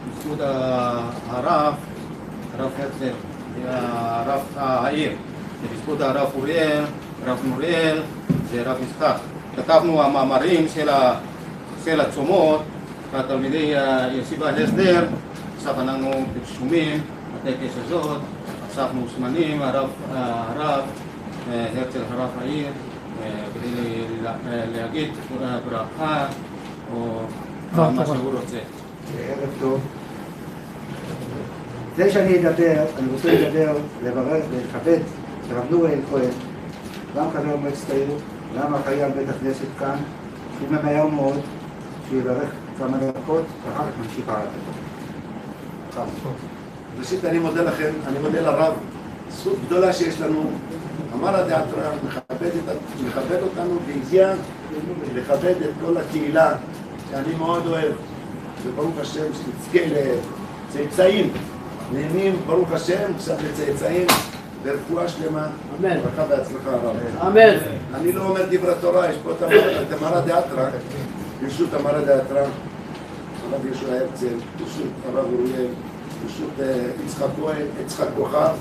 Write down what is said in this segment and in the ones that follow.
בזכות הרב, הרב הרצל, הרב העיר, ובזכות הרב אוריאל, הרב מוריאל והרב יצחק. כתבנו המאמרים של הצומות והתלמידי ישיבה הסדר, עכשיו אנחנו שומעים בטקס הזאת, עכשיו מוזמנים הרב הרצל הרב העיר כדי להגיד ברכה או מה שהוא רוצה. ערב טוב. לפני שאני אדבר, אני רוצה לדבר, לברך ולכבד את הרב נוריאל כהן, גם חבר מועצת העיר, גם אחראי על בית הכנסת כאן, שהוא ממהר מאוד, שיברך כמה דקות, ואחר כך נמשיך הלאה. ראשית אני מודה לכם, אני מודה לרב, זכות גדולה שיש לנו, המרא דאתרא מכבד אותנו והגיע לכבד את כל הקהילה שאני מאוד אוהב, וברוך השם שנזכה לצאצאים, נהנים ברוך השם עכשיו לצאצאים ורפואה שלמה, אמן, ברכה והצלחה רבה. אמן. אני לא אומר דברי תורה, יש פה את המרא דאתרא, ברשות המרא דאתרא, הרב יהושע הרצל, ברשות הרב אוריאל, ברשות יצחק כהן, יצחק כוכב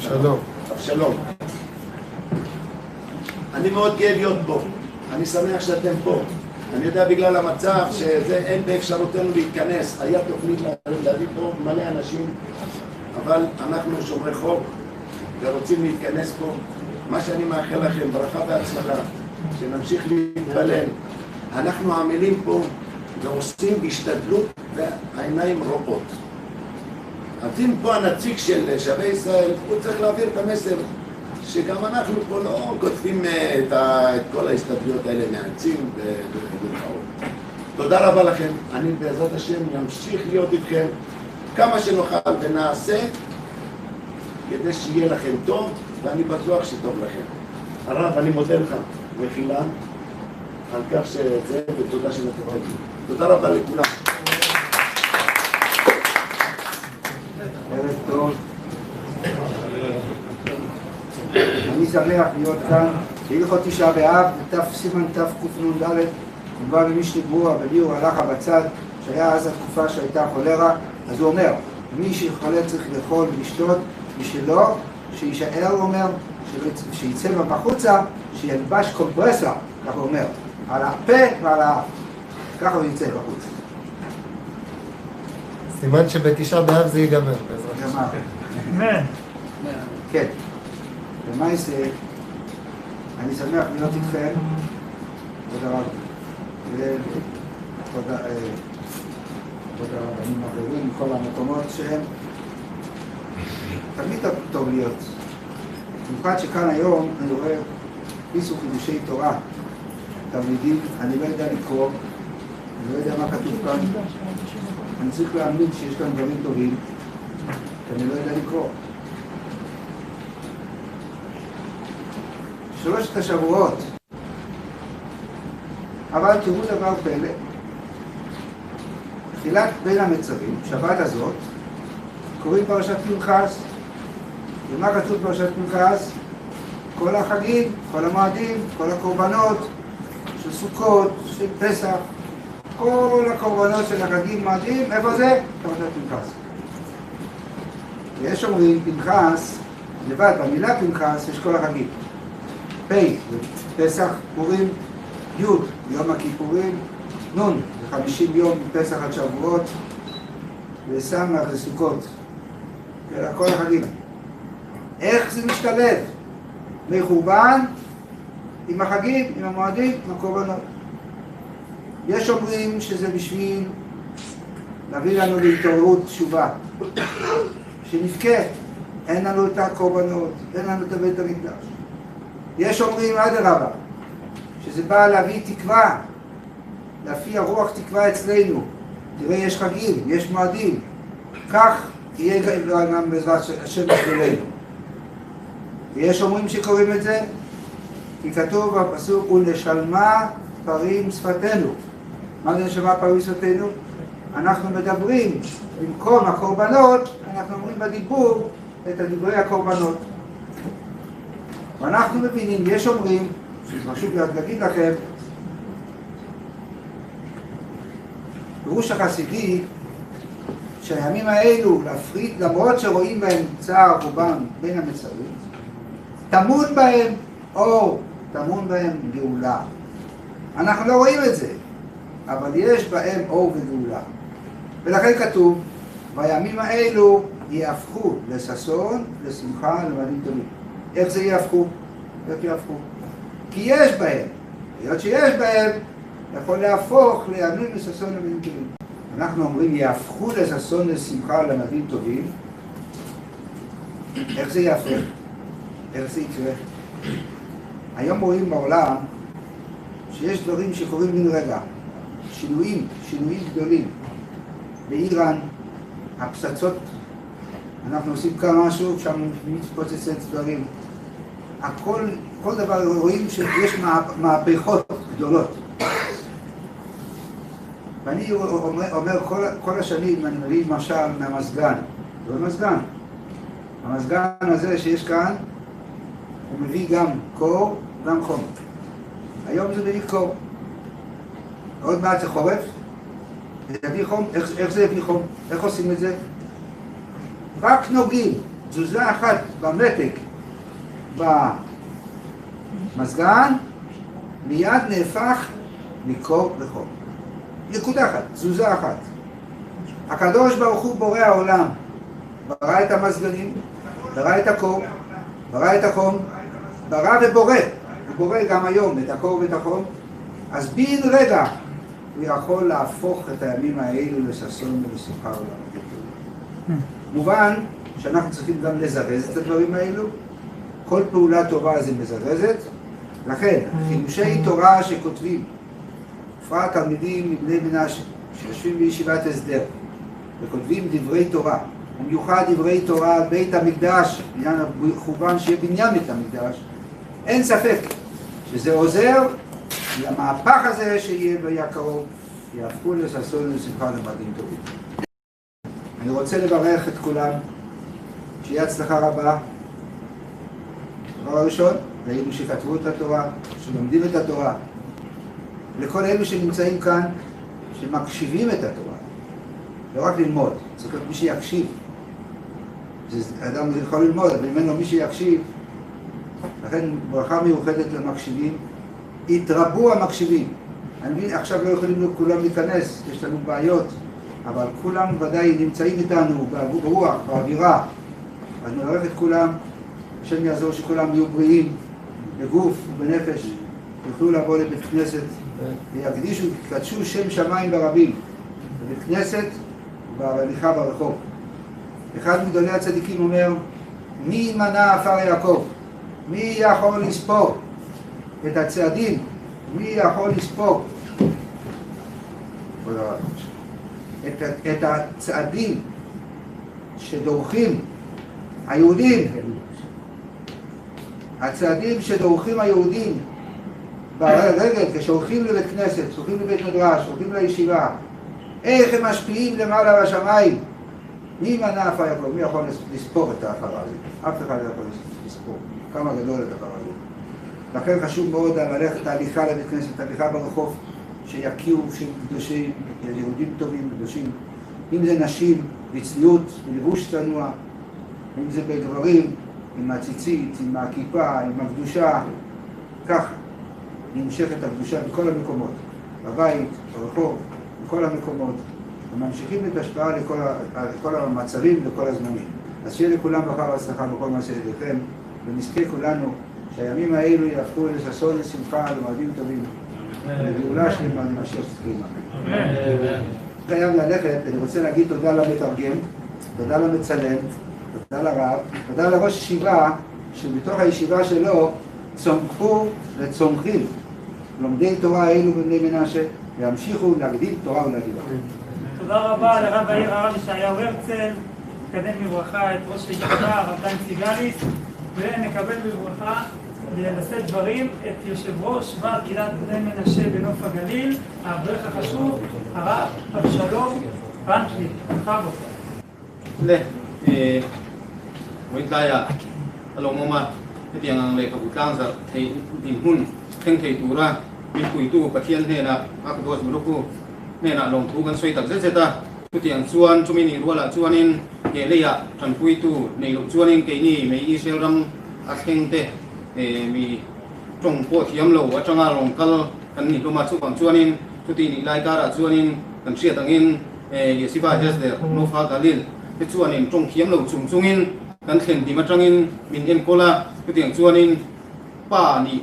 שלום. אבשלום. אני מאוד גאה להיות פה, אני שמח שאתם פה. אני יודע בגלל המצב שזה אין באפשרותנו להתכנס, היה תוכנית להביא פה מלא אנשים, אבל אנחנו שומרי חוק ורוצים להתכנס פה. מה שאני מאחל לכם, ברכה והצלחה, שנמשיך להתפלל. אנחנו עמלים פה ועושים השתדלות והעיניים רואות. אז אם פה הנציג של שבי ישראל, הוא צריך להעביר את המסר שגם אנחנו פה לא כותבים את כל ההשתדלויות האלה מהעצים וברכאות. תודה רבה לכם, אני בעזרת השם אמשיך להיות איתכם כמה שנוכל ונעשה כדי שיהיה לכם טוב, ואני בטוח שטוב לכם. הרב, אני מודה לך, מחילה, על כך שזה, ותודה שנתת לי. תודה רבה לכולם. ערב טוב. אני שמח להיות כאן. בהלכות תשעה באב, בת' סימן תקנ"ד, מובא במשנה ברורה בביאור הלכה בצד, שהיה אז התקופה שהייתה חולרה, אז הוא אומר, מי שחולה צריך לאכול ולשתות, מי שלא, שיישאר, הוא אומר, שיצא בחוצה, שילבש קומפרסה, ככה הוא אומר, על הפה ועל האף, ככה הוא יצא בחוץ. סימן שבתשעה באב זה ייגמר, בעזרת השם. אמן. כן. למעשה, אני שמח להיות איתכם. תודה רבה. תודה רבנים אחרים מכל המקומות שהם תמיד טוב להיות. במיוחד שכאן היום אני רואה פיסו חידושי תורה. תלמידים, אני לא יודע לקרוא, אני לא יודע מה כתוב כאן. אני צריך להאמין שיש כאן דברים טובים, כי אני לא יודע לקרוא. שלושת השבועות. אבל תראו דבר פלא. תחילת בין המצרים, שבת הזאת, קוראים פרשת פנחס. ומה כתוב פרשת פנחס? כל החגים, כל המועדים, כל הקורבנות של סוכות, של פסח, כל הקורבנות של החגים מועדים, איפה זה? פרשת פנחס. ויש אומרים פנחס, לבד במילה פנחס יש כל החגים. פ' פסח, פורים, י' יום הכיפורים, נ' 50 יום מפסח עד שבועות, וס' לסוכות, אלא כל החגים. איך זה משתלב? מחורבן עם החגים, עם המועדים, עם הקורבנות. יש אומרים שזה בשביל להביא לנו להתעוררות תשובה, שנבכה, אין לנו את הקורבנות, אין לנו את בית המקדש. יש אומרים אדרבה, שזה בא להביא תקווה, להפיע רוח תקווה אצלנו. תראה, יש חגים, יש מועדים, כך יהיה גם בעזרת השם בשבילנו. ויש אומרים שקוראים את זה, כי כתוב בפסוק, ונשלמה פרים שפתנו. מה זה נשלמה פרים שפתנו? אנחנו מדברים, במקום הקורבנות, אנחנו אומרים בדיבור את דברי הקורבנות. ואנחנו מבינים, יש אומרים, שחשוב להגיד לכם, פירוש החסידי, שהימים האלו להפריד, למרות שרואים בהם צער רובם בין המצרים, טמון בהם אור, טמון בהם גאולה. אנחנו לא רואים את זה, אבל יש בהם אור וגאולה. ולכן כתוב, והימים האלו יהפכו לששון, לשמחה, למועדים טובים. איך זה יהפכו? איך יהפכו? כי יש בהם, היות שיש בהם, יכול להפוך לימים לששון למועדים טובים. אנחנו אומרים, יהפכו לששון לשמחה למועדים טובים. איך זה יהפך? איך זה יקרה? היום רואים בעולם שיש דברים שקורים בן רגע, שינויים, שינויים גדולים. באיראן, הפצצות, אנחנו עושים כאן משהו, שם מתפוצצת דברים. הכל, כל דבר רואים שיש מהפכות גדולות. ואני אומר, כל השנים אני מביא משל מהמזגן. זה מזגן. המזגן הזה שיש כאן, הוא מביא גם קור, גם חום. היום זה מביא קור. עוד מעט זה חורף, זה יביא חום. איך זה יביא חום? איך עושים את זה? רק נוגעים, תזוזה אחת במתג, במזגן, מיד נהפך מקור לחום. נקודה אחת, תזוזה אחת. הקדוש ברוך הוא בורא העולם, ברא את המזגנים, ברא את הקור, ברא את החום, ברא ובורא, הוא בורא גם היום את הקור ואת החום, אז בן רגע הוא יכול להפוך את הימים האלו לששון ולשמחה ולמועדים. מובן שאנחנו צריכים גם לזרז את הדברים האלו, כל פעולה טובה זה מזרזת, לכן חידושי תורה שכותבים, בפרט תלמידים מבני מנשה שיושבים בישיבת הסדר וכותבים דברי תורה, במיוחד דברי תורה על בית המקדש, עניין החורבן שיהיה בניין בית המקדש, אין ספק שזה עוזר למהפך הזה שיהיה בקרוב, יהפכו לששון ולשמחה למועדים טובים. אני רוצה לברך את כולם, שיהיה הצלחה רבה. דבר הראשון, לאלו שכתבו את התורה, שלומדים את התורה, לכל אלו שנמצאים כאן, שמקשיבים את התורה, לא רק ללמוד, צריך להיות מי שיקשיב. אדם יכול ללמוד, אבל אם אין לו מי שיקשיב, לכן ברכה מיוחדת למקשיבים, יתרבו המקשיבים. אני מבין, עכשיו לא יכולים כולם להיכנס, יש לנו בעיות, אבל כולם ודאי נמצאים איתנו ברוח, באווירה. אז נברך את כולם, השם יעזור שכולם יהיו בריאים, בגוף ובנפש, יוכלו לבוא לבית כנסת ויקדישו, יקדשו שם שמיים ברבים, בבית כנסת ובהליכה ברחוב. אחד מגדולי הצדיקים אומר, מי מנה עפר יעקב? מי יכול לספור את הצעדים? מי יכול לספור את הצעדים שדורכים היהודים? הצעדים שדורכים היהודים ברגל, כשהולכים לבית כנסת, הולכים לבית מדרש, הולכים לישיבה, איך הם משפיעים למעלה בשמיים? מי מנה עפר יעקב? מי יכול לספור את העפר הזה? אף אחד לא יכול לספור. כמה גדול הדבר הזה. לכן חשוב מאוד ללכת הליכה לבית כנסת, הליכה ברחוב, שיכירו שהם קדושים, יהודים טובים, קדושים. אם זה נשים, בצניעות, בלבוש צנוע, אם זה בגברים, עם הציצית, עם הכיפה, עם הקדושה, כך נמשכת הקדושה בכל המקומות, בבית, ברחוב, בכל המקומות, וממשיכים את ההשפעה לכל המצבים וכל הזמנים. אז שיהיה לכולם ברכה והצלחה בכל מעשה ידיכם, ונזכה כולנו שהימים האלו יהפכו לששון, לשמחה, למועדים טובים, לגאולה שלמה, למשיח צדקנו. אמן. חייב ללכת, אני רוצה להגיד תודה למתרגם, תודה למצלם, תודה לרב, תודה לראש ישיבה, שבתוך הישיבה שלו צומחו וצומחים לומדי תורה האלו בבני מנשה, וימשיכו להגדיל תורה ולהגדילה. תודה רבה לרב העיר הרב ישעיהו הרצל, נקדם בברכה את ראש הישיבה הרב דן סיגליס, ונקבל בברכה לשאת דברים את יושב ראש ועד קהילת בני מנשה בנוף הגליל, האברך החשוב, הרב אבשלום רנקלי, בכבוד. Le, eh, Muitaya, alo mama, Hetiang ang lehkhabu tlangzarh theih dinhmun thleng thei tura min puitu Pathian hnenah Akadosh Baruch Hu hnenah lawmthu kan sawi tak zet zet a. Chutiang chuan chumi nih rualah chuanin he leiah tanpuitu neih loh chuanin keini mei Israel ram a thleng te mi tawng pawh thiam lo atanga rawn kal kan ni hlawm a. Chuvang chuanin chuti nih lai karah chuanin kan hriat angin Yeshiva Hesder Nofa Galil te chuanin tawng thiam lo chung chungin kan thlen hlim atangin min enkawl a. Chutiang chuanin pa nih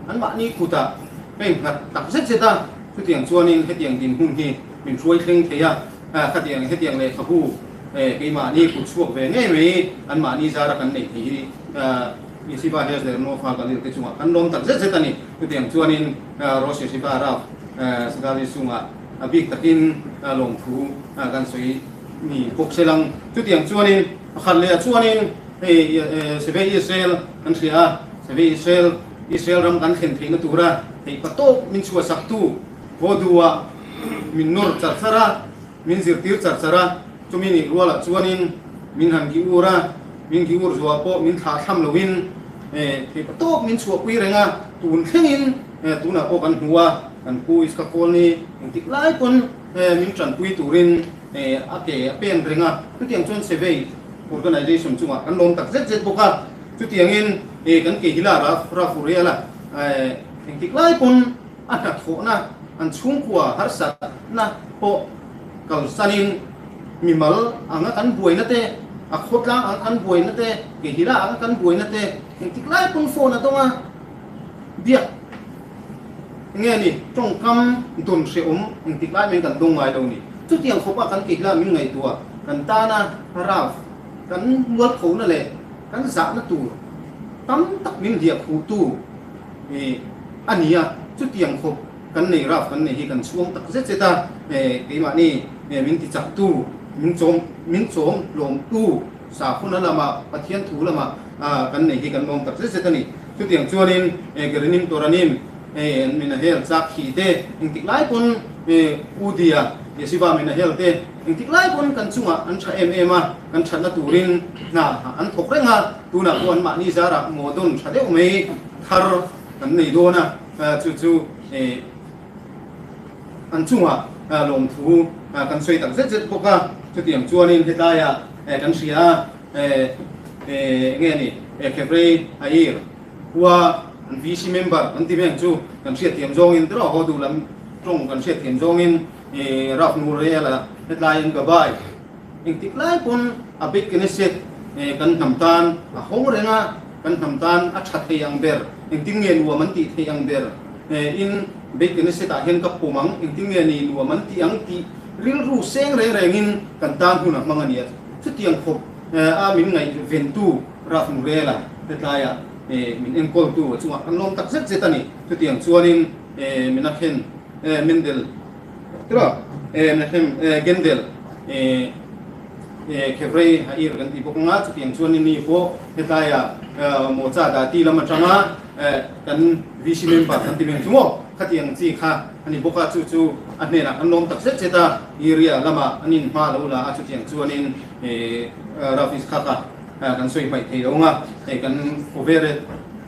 Anmahni kutah ka innghat tak zet zet a, chutiang chuanin hetiang dinhmun hi min hruai thleng thei a, khatiang hetiang lehkhabu keimahni kut chhuak ve ngei mai anmahni zara kan neih thei hi Yeshiva Hesder Nofa Galil te chungah kan lawm tak zet zet a ni. Chutiang chuanin Rosh Yeshiva Rav Sigali chungah a bik takin lawmthu kan sawi ni bawk se lang. Chutiang chuanin pakhat leh ah chuanin hei Seve Israel kan hria a, Seve Israel, Israel ram kan thlen theihna tura theihpa tawp min chhuahsaktu Vodu-ah min nawr char char a, min zirtir char char a, chumi nih rualah chuanin min han gi ur a, min gi ur zuah pawh min thlah thlam loin theihpa tawp min chhuahpui reng a, tun thlengin tunah pawh kan hmu a, kan pu Iska Kawlni engtik lai pawn min tanpui turin a ke a pen reng a, chutiang chuan Sevei Organization chungah kan lawm tak zet zet bawk a. Chutiangin e kan ke hila Raf Rafuriala engtik lai pawn a hnathawhna an chhungkua harsatna pawh kalsanin mimal anga kan buaina te, a khawtlang anga kan buaina te, ke hila anga kan buaina te engtik lai pawn phone a dawng a, biak nge ni tawngkam dawn hrehawm engtik lai mai kan dawng ngai lo ni. Chutiang khawpa kan ke hila min ngaihtuah kan tana Raf kan mualphona leh kan zahna tur tam tak min hliah khuhtu a ni a, chutiang khawp kan nei raf kan nei hi kan chhuang tak zet zet a, keimahni min tichaktu, min chawm min chawm hlawmtu sakhuna lama Pathian thu lama kan nei hi kan lawm tak zet zet a ni. Chutiang chuanin Gerinim Toranim min a hel chak khi te engtik lai pawn Udia Yeshiva min a hel te Engtik lai pawn kan chungah an tha em em a, kan thatna turin hna an thawk reng a, tunah pawh anmahni zarah maw dawn tha deuh mai thar kan nei dawn a, chu chu an chungah lawmthu kan sawi tak zet zet bawk a, chutiang chuanin hetlaiah kan hria a, enge ni Khevrei Air khua an VC member kan ti veng chu kan hriatthiam zawngin tiraw haw duh lam tawng kan hriatthiam zawngin I Ralph Murrell-a hetlaiin ka bai. Engtik lai pawn a Beit Knesset kan hnam tan a hawng reng a, kan hnam tan a tha thei ang ber, engtin nge nuam an tih theih ang ber in Beit Knesset-ah hian ka pawm ang, engtin nge ni nuam an tih ang tih rilru seng reng rengin kan tan hun a hmang a ni a. Chutiang khawp a min ngaihventu Ralph Murrell-a hetlaiah min enkawltu a chungah kan lawm tak zet zet a ni. Chutiang chuanin Menachem Mendel tura Menachem Gendel Khevrei Ha'ir kan tih bawk anga chutiang chuan ni pawh hetlaia Mocha Dati lam atanga kan VC member kan ti meng chu maw khatiang chi kha a ni bawk a chu chu a hnenah kan lawm tak zet zet a area lama an inhma lo la a chutiang chuanin Rav Yitzchak-a kan sawi hmaih thei lo anga hei kan Overet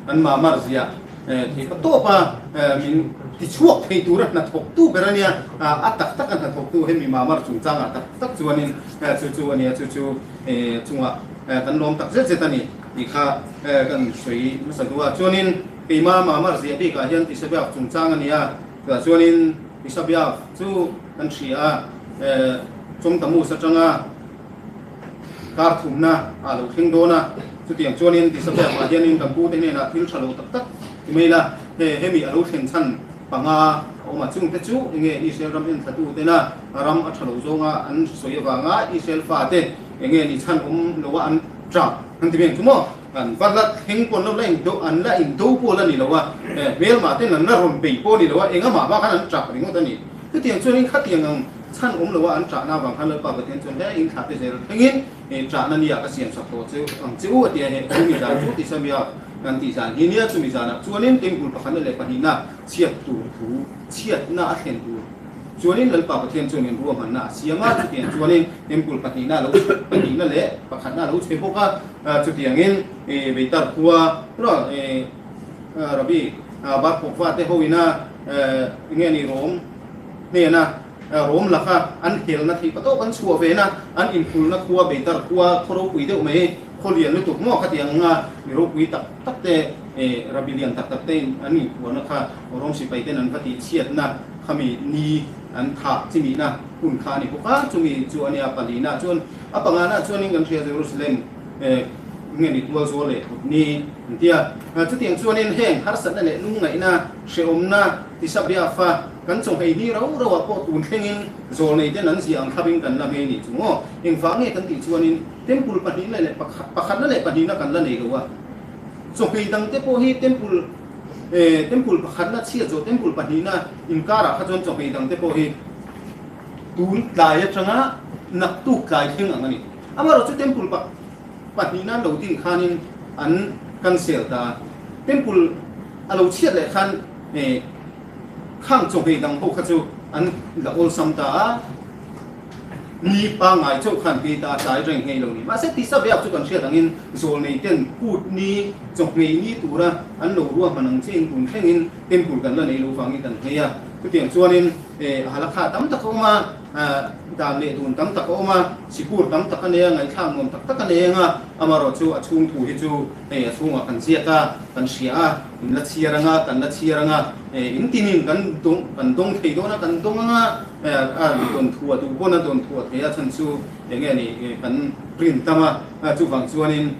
kan Mamar zia Thei ka tawp a, min tichhuak thei tura hnathawktu ber a nia, a tak taka hnathawktu hemi Mamar chungchangah tak tak chuanin chu chu a nia, chu chu chungah kan lawm tak zet zet a ni tih kha kan sawi hmasa duh a. Chuanin keima Mamar ziah bikah hian Tisabiaf chungchang a nia, chutah chuanin Tisabiaf chu kan hria a, Chawngtamus atanga kar thumna ah lo thleng dawn a, chutiang chuanin Tisabel ah hianin kan pute hnenah thil tha lo tak tak ti mai la, he hemi a lo thlen chhan panga a awm a, chungte chu enge Israel ram enthlatu tena ram a tha lo zawnga an sawi avanga Israel fate enge ni chhan awm loa an tap an ti veng chu maw? An va la thleng pawh an lo la indo an la indo pawh la ni lo a, hmelmah ten an la rawn bei pawh a ni lo a, engamah vang khan an tap ringawt a ni. Chutiang chuanin khatiang ang chhan awm loa an ṭahna avang khan Lalpa Pathian chuan he in thlahte zel thlengin ṭahna nia ka siam sak tawh che ang che u a ti a, he chumi zan chu Tisamia kan tih zan hi nia, chumi zanah chuanin temple pakhatna leh pahnihna chhiat tur thu chhiatna a thlen tur Chuanin Lalpa Pathian chuan in ruahmanna a siam a, chutiang chuanin Temple pahnihna lo pahnihna leh pakhatna a lo chhe bawk a, chutiangin Beitar khua Rabbi Bar Kokhba te ho ina enge ni Rom hnena Rom laka an helna theih patawk an chhuah vena an inphulna khua Beitar khua khaw ropui deuh mai khaw lian lutuk maw khatiang anga mi ropui tak tak te Rabbi lian tak tak te an inphuarna kha Rom sipai ten an va tih chhiatna khami ni an thah chimihna hun kha a ni bawk a, chumi chu a nia palina chuan a pangana chuanin kan hria Jerusalem nge ni tual zual leh kut ni an ti a. Chutiang chuanin heng harsatna leh lungngaihna, hrehawmna, tisabiafa kan chaw nghei ni rau rauah pawh tun thlengin zawlnei ten an zia ang thlapin kan la nghei ni chu maw? Engvah nge kan tih chuanin Temple pahnihna leh pakhatna leh pahnihna kan la nei lo a, chaw nghei dangte pawh hi Temple Temple pakhatna chhiat zawh Temple pahnihna inkarah kha chuan chaw nghei dangte pawh hi tun tlai atanga naktuk tlai thleng ang a ni. Amaherawhchu Temple pahnihna an lo din khanin an cancel ta a, Temple a lo chhiat leh khan khang chawhmeh dang ho kha chu an la awlsam ta a, ni pangngai chauh khan phei ta a, tlai reng nghei lo ni. Mahse tisa biak chu kan hriat angin zawlnei ten kut ni chawhmeh ni tura an lo ruahman ang chiin tun thlengin Temple kan la nei lo vangin kan nghei a, chutiang chuanin halakha tam tak a awm a. Dan leh dun tam tak a awm a, sikur tam tak a nei a, ngaihthlak nuam tak tak a nei ang a, amaherawh chu a chhung thu hi chu hei a chhungah kan ziak a, kan hria a, in la chhiar ang a, kan la chhiar ang a, in tinin kan dawng kan dawng thei dawn a, kan dawng ang a, a dawn thu a duh pawn a dawn thu a thei a, chhan chu eng nge ni kan print tam a, chuvang chuanin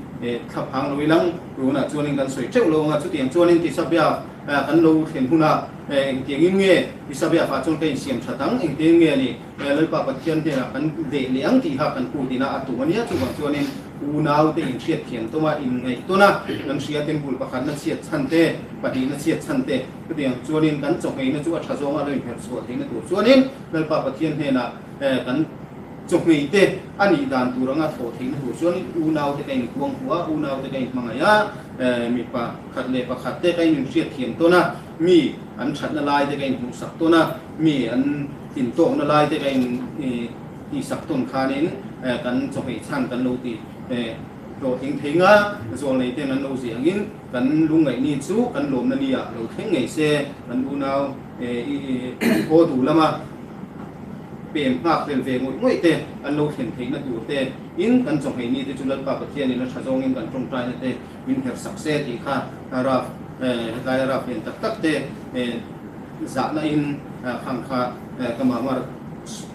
thla phang lo ilang tunah chuanin kan sawi teuh lo ang a, chutiang chuanin Tisabia kan lo thlen hunah Engtiangin nge Isabia fah chuan ka insiam that ang? Engtiangin nge ni Lalpa Pathian hnenah kan deh leh ang tih kha kan kut ina a tum a nia. Chuvang chuanin unaute inhriat thiam tawm a, inngaih tawn a, kan hria temple pakhatna chhiat chhan te, pahnihna chhiat chhan te, chutiang chuanin kan chawhngheina chu a tha zawnga lo inherh chhuah theihna tur chuanin Lalpa Pathian hnenah kan chawhngheite a nih dan tur anga thawh theihna tur chuanin unaute ka inkuang huah a, unaute ka inhmangaih a, mi pakhat leh pakhat te ka inhriat thiam tawn a. Mi an thatna lai te ka inhmuhsak tawn a, mi an tlintawkna lai te ka intihsak tawn khanin kan chawhmeh chhan kan lo ti hlawhtling thei nga, zawlnei ten an lo zih angin kan lungngaihni chu kan lawmna ni ah lo thleng ngei se, kan unau i aw duh lama pem nghak hlel ve ngawih ngawih te an lo thlen theihna tur te in kan chawhmehni te chu Lalpa Pathianin a tha zawngin kan tawngtaina te min herhsak se tih kha Raf helaia Raf lian tak tak te zahna in khang kha ka mamar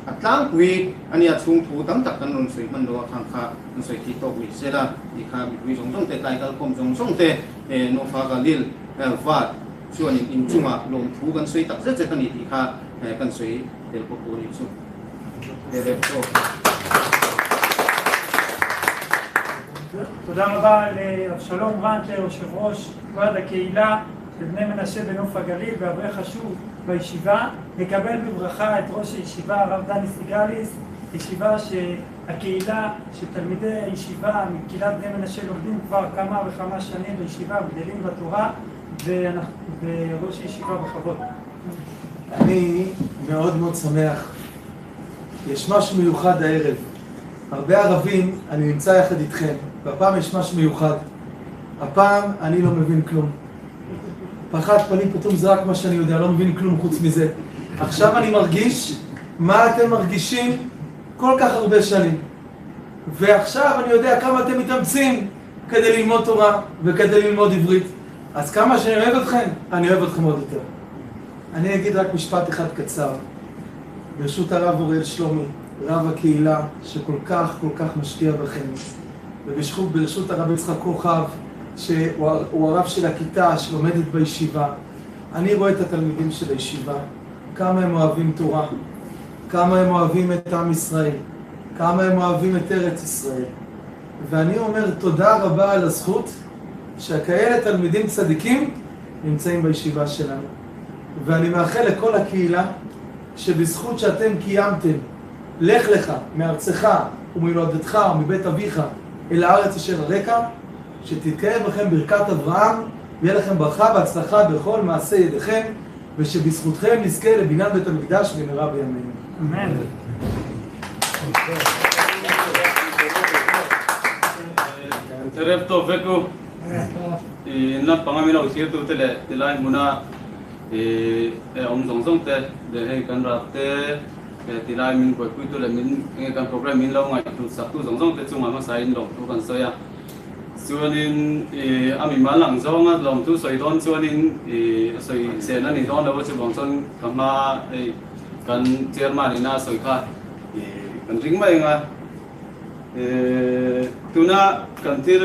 a tlangpui a nia chhung thu tam tak kan rawn sawi hman lo a khang kha an sawi thih tawk ni se la tih kha mipui zawng zawng te tlai kalkhawm zawng zawng te Nofa Galil vat chuanin inchungah lawmthu kan sawi tak zet zet a ni tih kha kan sawi tel bawk tur a ni chu. תודה רבה לאבשלום רנטר, יושב ראש ועד הקהילה של בני מנשה בנוף הגליל ואברך חשוב בישיבה. נקבל בברכה את ראש הישיבה הרב דני סיגליס, ישיבה שהקהילה של תלמידי הישיבה מקהילת בני מנשה לומדים כבר כמה וכמה שנים בישיבה, גדלים בתורה, וראש הישיבה בכבוד. אני מאוד מאוד שמח. יש משהו מיוחד הערב. הרבה ערבים, אני נמצא יחד איתכם, והפעם יש משהו מיוחד. הפעם אני לא מבין כלום. פחד פנים פתאום זה רק מה שאני יודע, לא מבין כלום חוץ מזה. עכשיו אני מרגיש מה אתם מרגישים כל כך הרבה שנים. ועכשיו אני יודע כמה אתם מתאמצים כדי ללמוד תורה וכדי ללמוד עברית. אז כמה שאני אוהב אתכם, אני אוהב אתכם עוד יותר. אני אגיד רק משפט אחד קצר. ברשות הרב אוריאל שלומי, רב הקהילה שכל כך כל כך משקיע בכם, וברשות הרב יצחק כוכב, שהוא הרב של הכיתה שלומדת בישיבה. אני רואה את התלמידים של הישיבה, כמה הם אוהבים תורה, כמה הם אוהבים את עם ישראל, כמה הם אוהבים את ארץ ישראל. ואני אומר תודה רבה על הזכות שכאלה תלמידים צדיקים נמצאים בישיבה שלנו. ואני מאחל לכל הקהילה שבזכות שאתם קיימתם, לך לך מארצך וממולדתך ומבית אביך אל הארץ אשר אראך, שתתקיים בכם ברכת אברהם, ויהיה לכם ברכה והצלחה בכל מעשה ידיכם. ושבזכותכם נזכה לבניין בית המקדש במהרה בימינו. אמן. Erev tawk vek u. In lampanga min lo thir tu te leh tilai hmuna awm zawng zawng te leh hei kan rak te leh tilai min buaipui tu leh min enge kan program min lo ngaihhlut sak tu zawng zawng te chungah hmasa in lawmthu kan sawi a. Chuanin a mimal ang zawnga lawmthu sawi dawn chuanin a sawi chen a ni dawn lo a, chuvang chuan ka hma hei kan chairman ina a sawi kha kan ring mai ang a. Tuna kan thil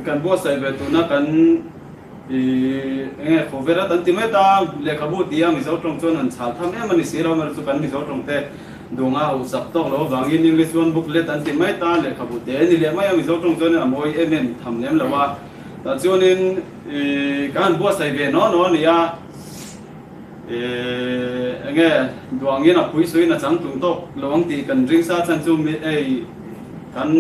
kan buatsaih ve tuna kan enge khawvela kan ti mai ta lehkhabu tia Mizo tawng chuan han chhal tham em a ni si lo, amaherawhchu kan Mizo tawng te Duanga hausak tawk lo avangin English chuan booklet an ti mai ta, lehkhabu te a ni leh mai a, Mizo tawng chuanin a mawi em em tham lem lo a, tah chuanin ka han buatsaih ve naw naw a ni a, enge duangin a pui suiin a chang tum tawk lo ang tih kan ring sa chhan chu hei kan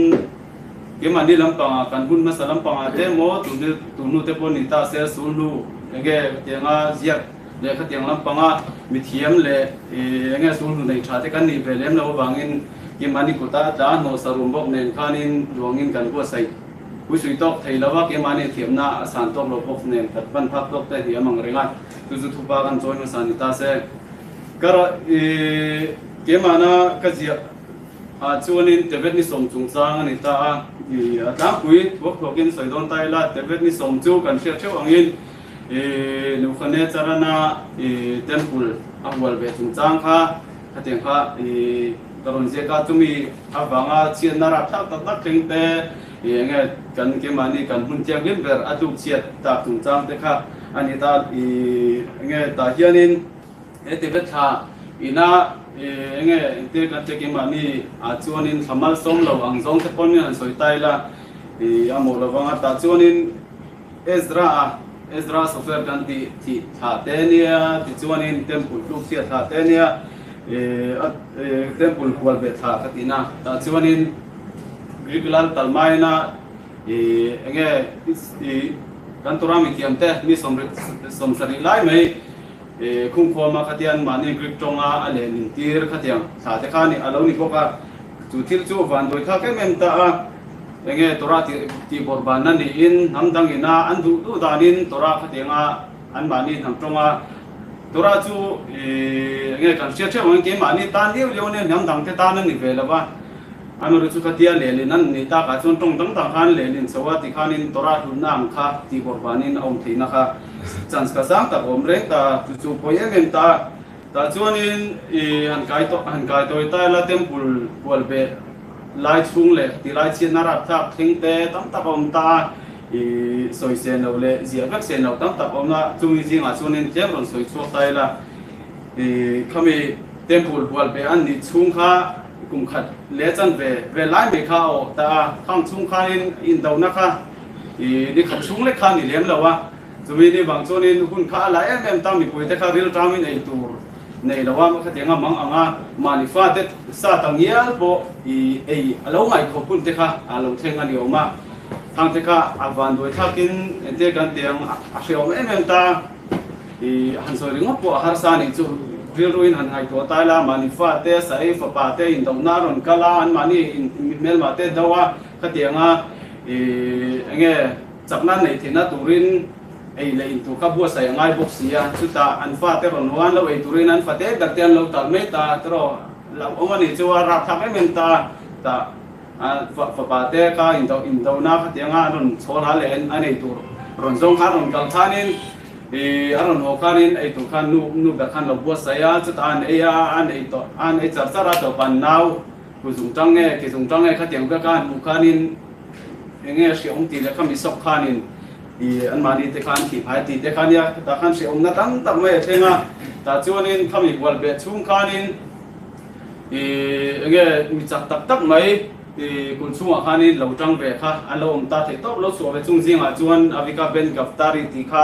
keimahni lampangah kan hun hmasa lampangah te emaw tun hnu te pawh ni ta se sul hnu enge tianga ziak Lehkha tiang lampanga mithiam leh eng nge sulhnu nei tha te kan nih ve lem loh avangin keimahni kuta a tla hnawh sarum bawk nen khanin duangin kan buatsaih puisui tawk thei lo a, keimahni thiamna a san tawk lo bawk nen kan pan phak tawk te hniam ang reng a, chu chu thupa kan chawi hmasa ni ta se. Ka ra keimahna ka ziah ah chuanin Tevet ni sawm chungchang a ni ta a, a tlangpui thuak thuakin sawi dawn ta ila Tevet ni sawm chu kan hriat theuh angin I Nebuchadnezzar-ana i temple a hual ve chungchang kha khatiang kha i ka rawn ziak a, chumi avanga chhiatna rapthlak tak tak thleng te i enge kan keimahni kan hmun thianghlim ber a tluk chhiat tak chungchang te kha a ni ta. I enge tah hianin he Tibet thla ina i enge engtir kan hria keimahni ah chuanin thla malsawm lo ang zawng te pawn han sawi ta ila i a mawh lovang a, tah chuanin Ezra a, Ezra Sofer kan tih thih thlah te nia, tichuanin Temple tluk chhiat thlah te nia, Temple hual ve thlah ka tihna, tah chuanin Greek lal Talmaina enge kan Torah mithiam te mi 70 lai mai khungkhawma khatiang mahni Greek tawnga a lehnin tir khatiang thlah te kha a lo ni bawk a, chu thil chu vanduai thlak em em ta a. Enge Torah tih bawrhbanna niin hnam dang ina an duh duh danin Torah khatianga anmahni hnam tawnga Torah chu enge kan hriat theuh angin keimahni tan liau liau ania hnam dangte tan a ni ve lo va. Amaherawhchu chu khatia lehlin an nih takah chuan tawng dang dang khan lehlin chho a tikhanin Torah hlutna ang kha tih bawrhbanin a awm theihna kha chance kha sang tak a awm reng ta chu chu pawi em em ta. Tah chuanin i han kai han kai tawi ta ila temple hual beh lai chhung leh ti lai chhiatna rapthlak thleng te tam tak a awm ta a, i sawi sen loh leh ziah vek sen loh tam tak a awm a, chumi zingah chuanin tlem rawn sawi chhuak ta ila i khami temple hual beh an nih chhung kha kum khat leh chanve vel lai mai kha a awh ta a, khang chhung khanin indona kha i ni khat chhung lek kha a ni lem lo a. Chumi ni vang chuanin hun kha a la em em ta, mipuite kha rilṭamin ei tur nei lo a, khatianga mang anga mahni fate sa ta ngial pawh i ei a lo ngaihkhawp hun te kha a lo thleng a ni awm a, khang te kha a van duai thlakin entir kan ti ang a hrehawm em em ta, i han sawi ringawt pawh a harsa a nih chu, rilruin han ngaihtuah ta ila mahni fate sa ei fapa te indohna a rawn kal a, anmahni hmelmah te do a, khatianga i enge. Chakna neih theihna turin ei leh in tur kha buatsaih a ngai bawk si a, chutah an fate rawn haw an lo ei turin an fate ber te an lo tal mai ta tiraw hlauhawm a nih chu a rapthlak em em ta tah fapa te kha indo indona khatianga an rawn chhawl ha leh an ei tur rawn zawng kha an rawn kal khanin ih a rawn haw khanin ei tur khan nu nu ber khan lo buatsaih a chutah an ei a an ei tawh an ei char char a tawp an nau ku zung tang nge ke zung tang nge khatiang vek a an hmuh khanin Enge hriaawm tih leh khami sawk khanin i anmahni te khan thih phai tih te kha nia tah khan hriaawmna tam tak mai a thleng a, tah chuanin khami hual beh chhung khanin i enge mi chak tak tak mai i kul chhungah khanin lo tang ve kha an lo awm ta theih tawp lo chhuah ve chung zingah chuan Avika Ben Gaftari tih kha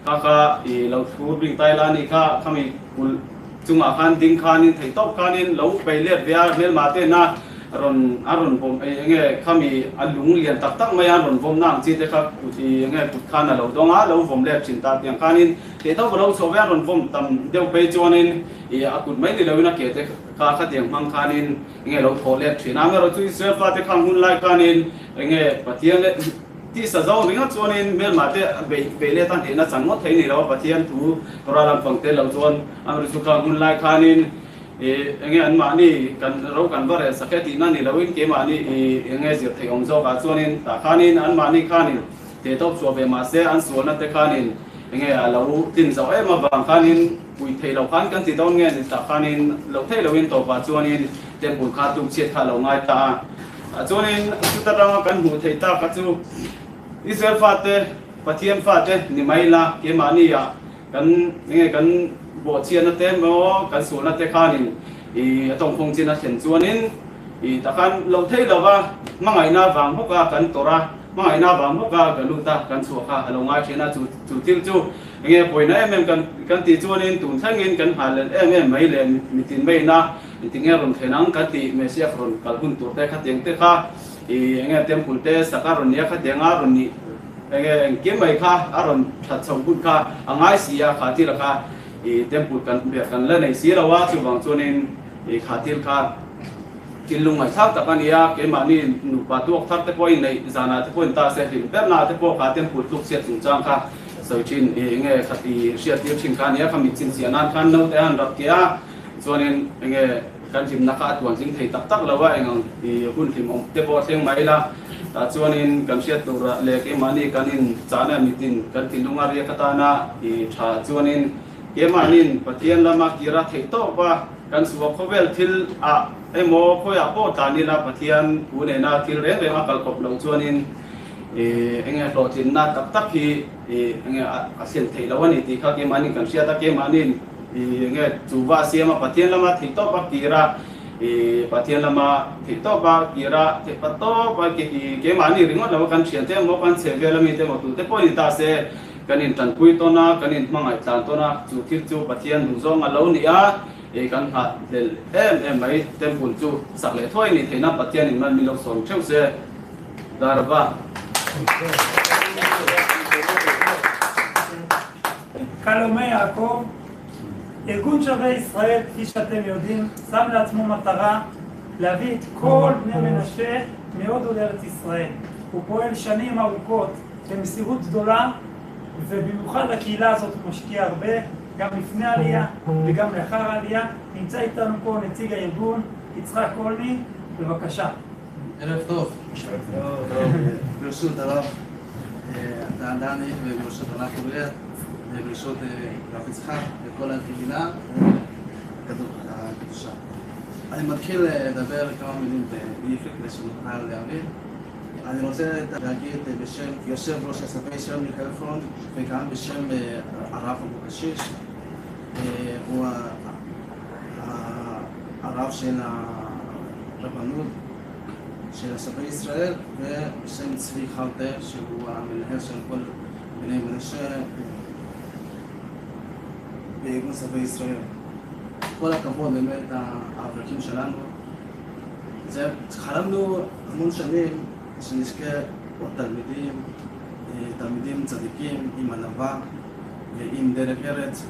kha kha i lo thlur bing tai la ni kha khami kul chungah khan ding khanin theih tawp khanin lo bei let ve a hmelma tena. Rawn a rawn vawm ei enge khami a lung lian tak tak mai a rawn vawm na ang chi te kha kut i enge kut khan a lo dawng a, lo vawm let thin ta tiang khanin teh tho ka lo chhuah ve a rawn vawm tam deuh phei chuanin i a kut mai ni loin a ke te kha khatiang hmang khanin enge lo thawh let thin a, amaherawh chu Israel fate khang hun lai khanin enge Pathian leh tisa zawng ringawt chuanin hmelmah te beih beih let a hnehna chan ngawt thei ni lo a, Pathian thu Torah lampang te lo chuan amaherawh chu khang hun lai khanin I enge anmahni kan ro kan va rel sak e tihna ni loin keimahni i enge zir theih awm zawkah chuanin tah khanin anmahni khanin teh tawp chhuah ve mahse an sualna te khanin enge a lo tlin zauh em avang khanin pui theih loh khan kan ti dawn nge ni tah khanin loh theih loin tawpah chuanin temple kha tuk chhiat kha a lo ngai ta a. Tah chuanin chuta ranga kan hmuh theih tak kha chu Israel fate Pathian fate ni mai la keimahni ah Kan enge kan bawhchhiatna te emaw kan sualna te khanin i a tawngkhawng chin a thlen chuanin i takhan lo thei lova hmangaihna vang bawka kan tawrh a, hmangaihna vang bawka ka lut a, kan chhuah kha a lo ngai thin a, chu chu thil chu enge pawina em em kan kan tih chuanin tun thlengin kan nghal lel em em mai leh mitin maiin a engtinge rawn thlen ang kan tih Messiah rawn kal hun tur te khatiang te kha i enge temple te sak a rawn nia khatianga rawn nih Enge engkim mai kha a rawn that chho hun kha a ngai si a, kha thil kha i temple kan ber kan la nei si lo a, chuvang chuanin i kha thil kha thil lungngaihthlak tak a ni a, keimahni nupa tuak thar te pawhin neih zanah te pawhin ta se hlim berna te pawh kha temple tluk chhiat chungchang kha sawi thin i enge kha ti hriat tir thin kha a ni a, kha mit chhinchhiah nan khan naute a han rap keh a, chuanin enge Kan hlimna kha a tuan tling thei tak tak lo a, eng ang i hun hlimawm te pawh a thleng mai la. Tah chuanin kan hriat turah leh keimahni kan in chahna mitin kan thinlung a riak atana i tha chuanin keimahnin Pathian lama kira theih tawp a, kan suak khawvel thil ah emaw khawiah pawh tlan ila Pathian thu nena thil reng reng a kal kawp loh chuanin i enge hlawhtlinna tak tak hi i enge a thlen theih loh a ni tih kha keimahnin kan hriat a, keimahnin I nge chu va siam a Pathian lama theih tawp a kir a, i Pathian lama theih tawp a kir a, theih pa tawp a i keimahni ringawt lo a kan thian te emaw kan chhe vel ami te emaw tute pawh ni ta se kan intanpui tawn a, kan inhmangaih tlan tawn a, chu thil chu Pathian duhzawng a lo ni a, i kan nghah hlel em em mai temple chu sak leh thuai ni theihna Pathian in man min lo sawm theuh se. Darva. Kalomei Yaakov, ארגון שבי ישראל, כפי שאתם יודעים, שם לעצמו מטרה להביא את כל בני מנשה מהודו לארץ ישראל. הוא פועל שנים ארוכות במסירות גדולה, ובמיוחד לקהילה הזאת הוא משקיע הרבה, גם לפני העלייה וגם לאחר העלייה. נמצא איתנו פה נציג הארגון, יצחק קולני, בבקשה. ערב טוב. ברשות הרב דני וברשות הרב אוריאל וברשות רב יצחק וכל הקהילה הקדושה. אני מתחיל לדבר כמה מילים בעברית כדי שנוכל להבין. אני רוצה להגיד בשם יושב ראש הסבי ישראל מיכאל פרונט וגם בשם הרב אבו קשיש, הוא הרב של הרבנות של סבי ישראל, ובשם צבי חרטר שהוא המנהל של כל בני מנשה בארגון סבי ישראל. כל הכבוד באמת האברכים שלנו. זה, חלמנו המון שנים שנזכה עוד תלמידים, תלמידים צדיקים עם ענווה ועם דרך ארץ,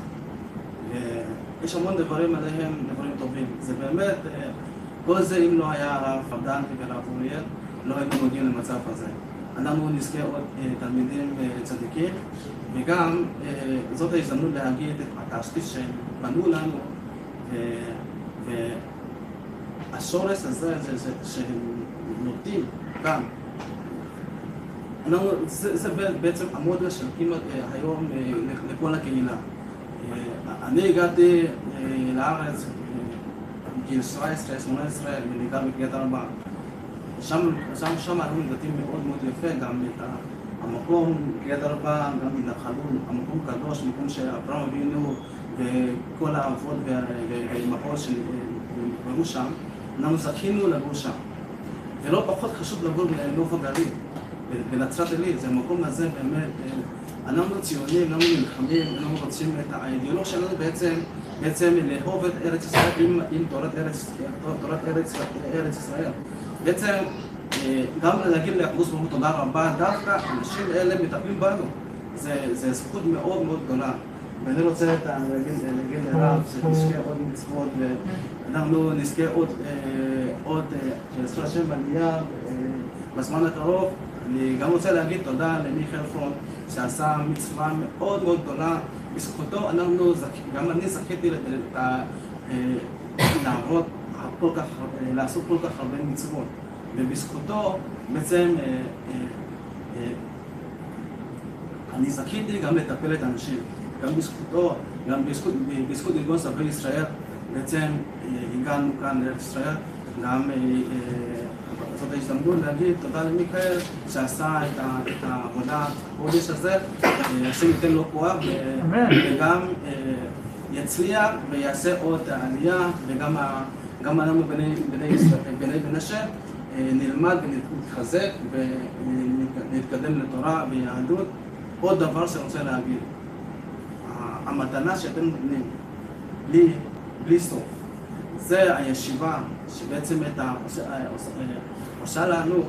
ויש המון דברים עליהם, דברים טובים. זה באמת, כל זה אם לא היה הרב דני והרב אוריאל, לא היינו מגיעים למצב הזה. אנחנו נזכה עוד תלמידים צדיקים, וגם זאת ההזדמנות להגיד את התשתית שהם בנו לנו, והשורש הזה זה שהם נוטים כאן. זה בעצם המודל של כמעט היום לכל הקהילה. אני הגעתי לארץ בגיל 17, 18, ואני גר בקריית ארבע. שם היו מבטאים מאוד מאוד יפה, גם את המקום, קריית ארבע, גם התנחלות, המקום קדוש, מקום שאברהם אבינו וכל האבות והאימהות שנקברו שם, אנחנו זכינו לגור שם. ולא פחות חשוב לגור בנוף הגליל, בנצרת עילית, זה המקום הזה באמת, אנחנו ציונים, אנחנו נלחמים, אנחנו רוצים את האידיאולוג שלנו בעצם בעצם לאהוב את ארץ ישראל עם תורת ארץ, תורת ארץ, ארץ ישראל. בעצם גם להגיד לקדוש ברוך הוא תודה רבה, דווקא האנשים האלה מטפלים בנו. זה זכות מאוד מאוד גדולה. ואני רוצה להגיד לרב שנזכה עוד מצוות ואנחנו נזכה עוד בעזרת השם עלייה בזמן הקרוב. אני גם רוצה להגיד תודה למיכאל פרונט שעשה מצווה מאוד מאוד גדולה. בזכותו אנחנו, גם אני זכיתי לעבוד כל כך, לעשות כל כך הרבה מצוות. ובזכותו בעצם אני זכיתי גם לטפל את האנשים. גם בזכותו, גם בזכות ארגון סבי ישראל, בעצם הגענו כאן לארץ ישראל. גם זאת ההזדמנות להגיד תודה למיכאל שעשה את העבודה הקודש הזה, השם ייתן לו כוח וגם יצליח ויעשה עוד עלייה, וגם אנחנו בני מנשה נלמד ונתחזק ונתקדם לתורה ויהדות. עוד דבר שאני רוצה להגיד, המתנה שאתם נותנים לי בלי סוף, זה הישיבה שבעצם עושה לנו